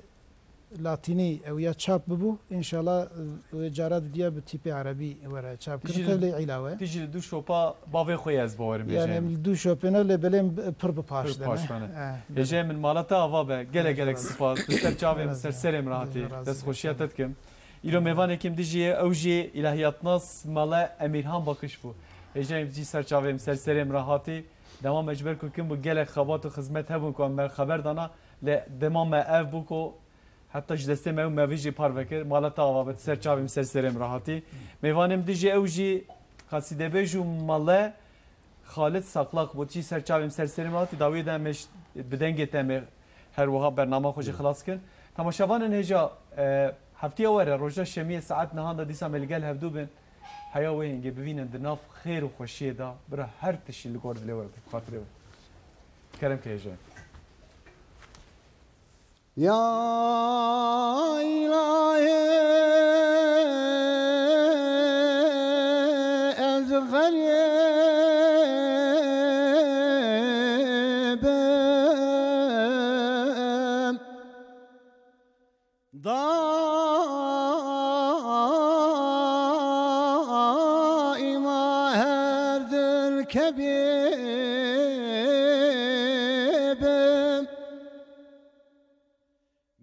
latînî ew ya çap bibû. İnşallah, e, wê cara didiya bi tîpê erebî were çap kirin. Tevlê îlawe. Tu jî li dû şopa bavê xwe ye, ez bawerim Yani bêjeyim. Em li dû şopê ne, lê belê em pir bi paş Pir de paş ne. Bene. Eh, Hêjeyê min mala te ava be. Gelek gelek spas. Bi ser çavê min, ser serê min rahatî. Dest xweşiya te dikim. Îro mêvanekî min dijî ye, ew jî îlahiyatnas Mele Emîrhan Bakış bû. Hêjayê min jî ser çavê min, ser serê min re hatî. Dema me ji ber ku kin bû, gelek xebat û xizmet hebûn ku em me xeber dana, lê dema me ev bû ku heta ji destê me û me vî jî parve kir. Mala te ava be, ser çavê min, ser serê min re hatî. Mêvanê min dijî ew jî qasîdebêj û mele Xalid Saklak bû, tî ser çavê min, ser serê min hatî, dawiyê de em ê ş-, bi dengê te em ê her wiha bernama xwe jî xilas kin. Temaşevanên hêja, e, heftiya were, roja şemiyê saet nihan de dîsa me li gel hevdû bin. Heya wê hingê bivînin di nav xêr û xweşiyê de, bira her tiştî li gor dilê we, bi xatirê we. Kerem ke hêja. Ya îlahê, ez xerîb im, daîma her dilkevîb im.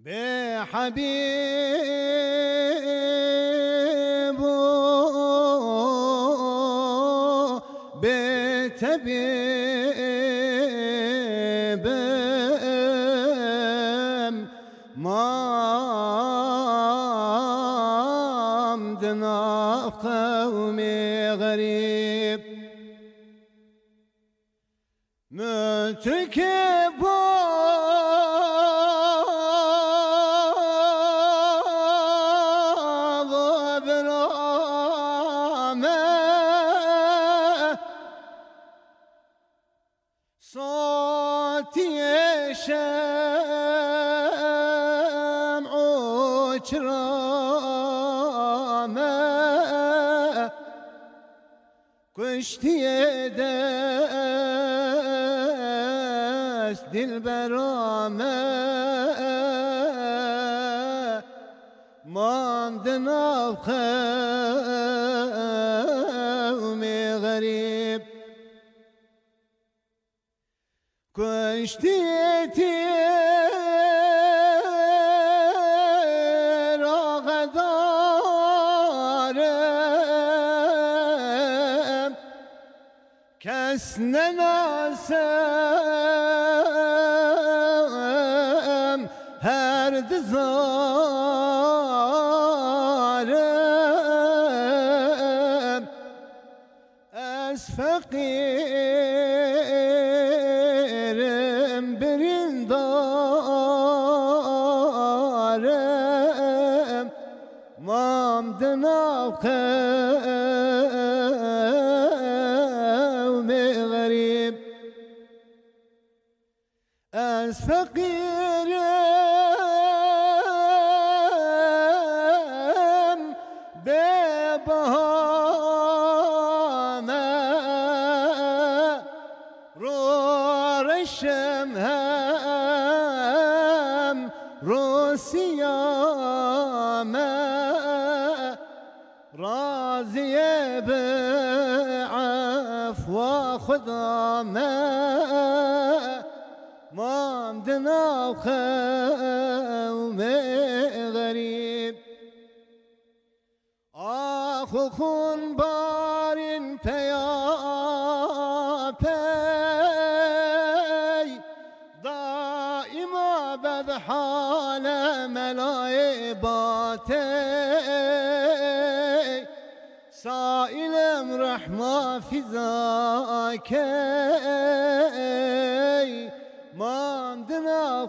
Bê hebîb û bê tebîb im, mam di nav qewmê xerîb. Min tu kê bo bira me, sotiyê şem û çira me. Kuştiye dest dilbera me, mam di nav qewmê xerîb. Kuştî tîr axedar im, kes nenasem, he Her dizarim ez feqîrim, birîndarim, mam di nav qewmê xerîb. Ez feqîrim, bêbaha me, ro reşem hem ro siya me. Raziyê bi efwa Xuda me, mam di nav qewmê xerîb. Ax û xûn barîn peya pey, daîma bedhale melayê batey. Saîlim rehma fîza key, mam di nav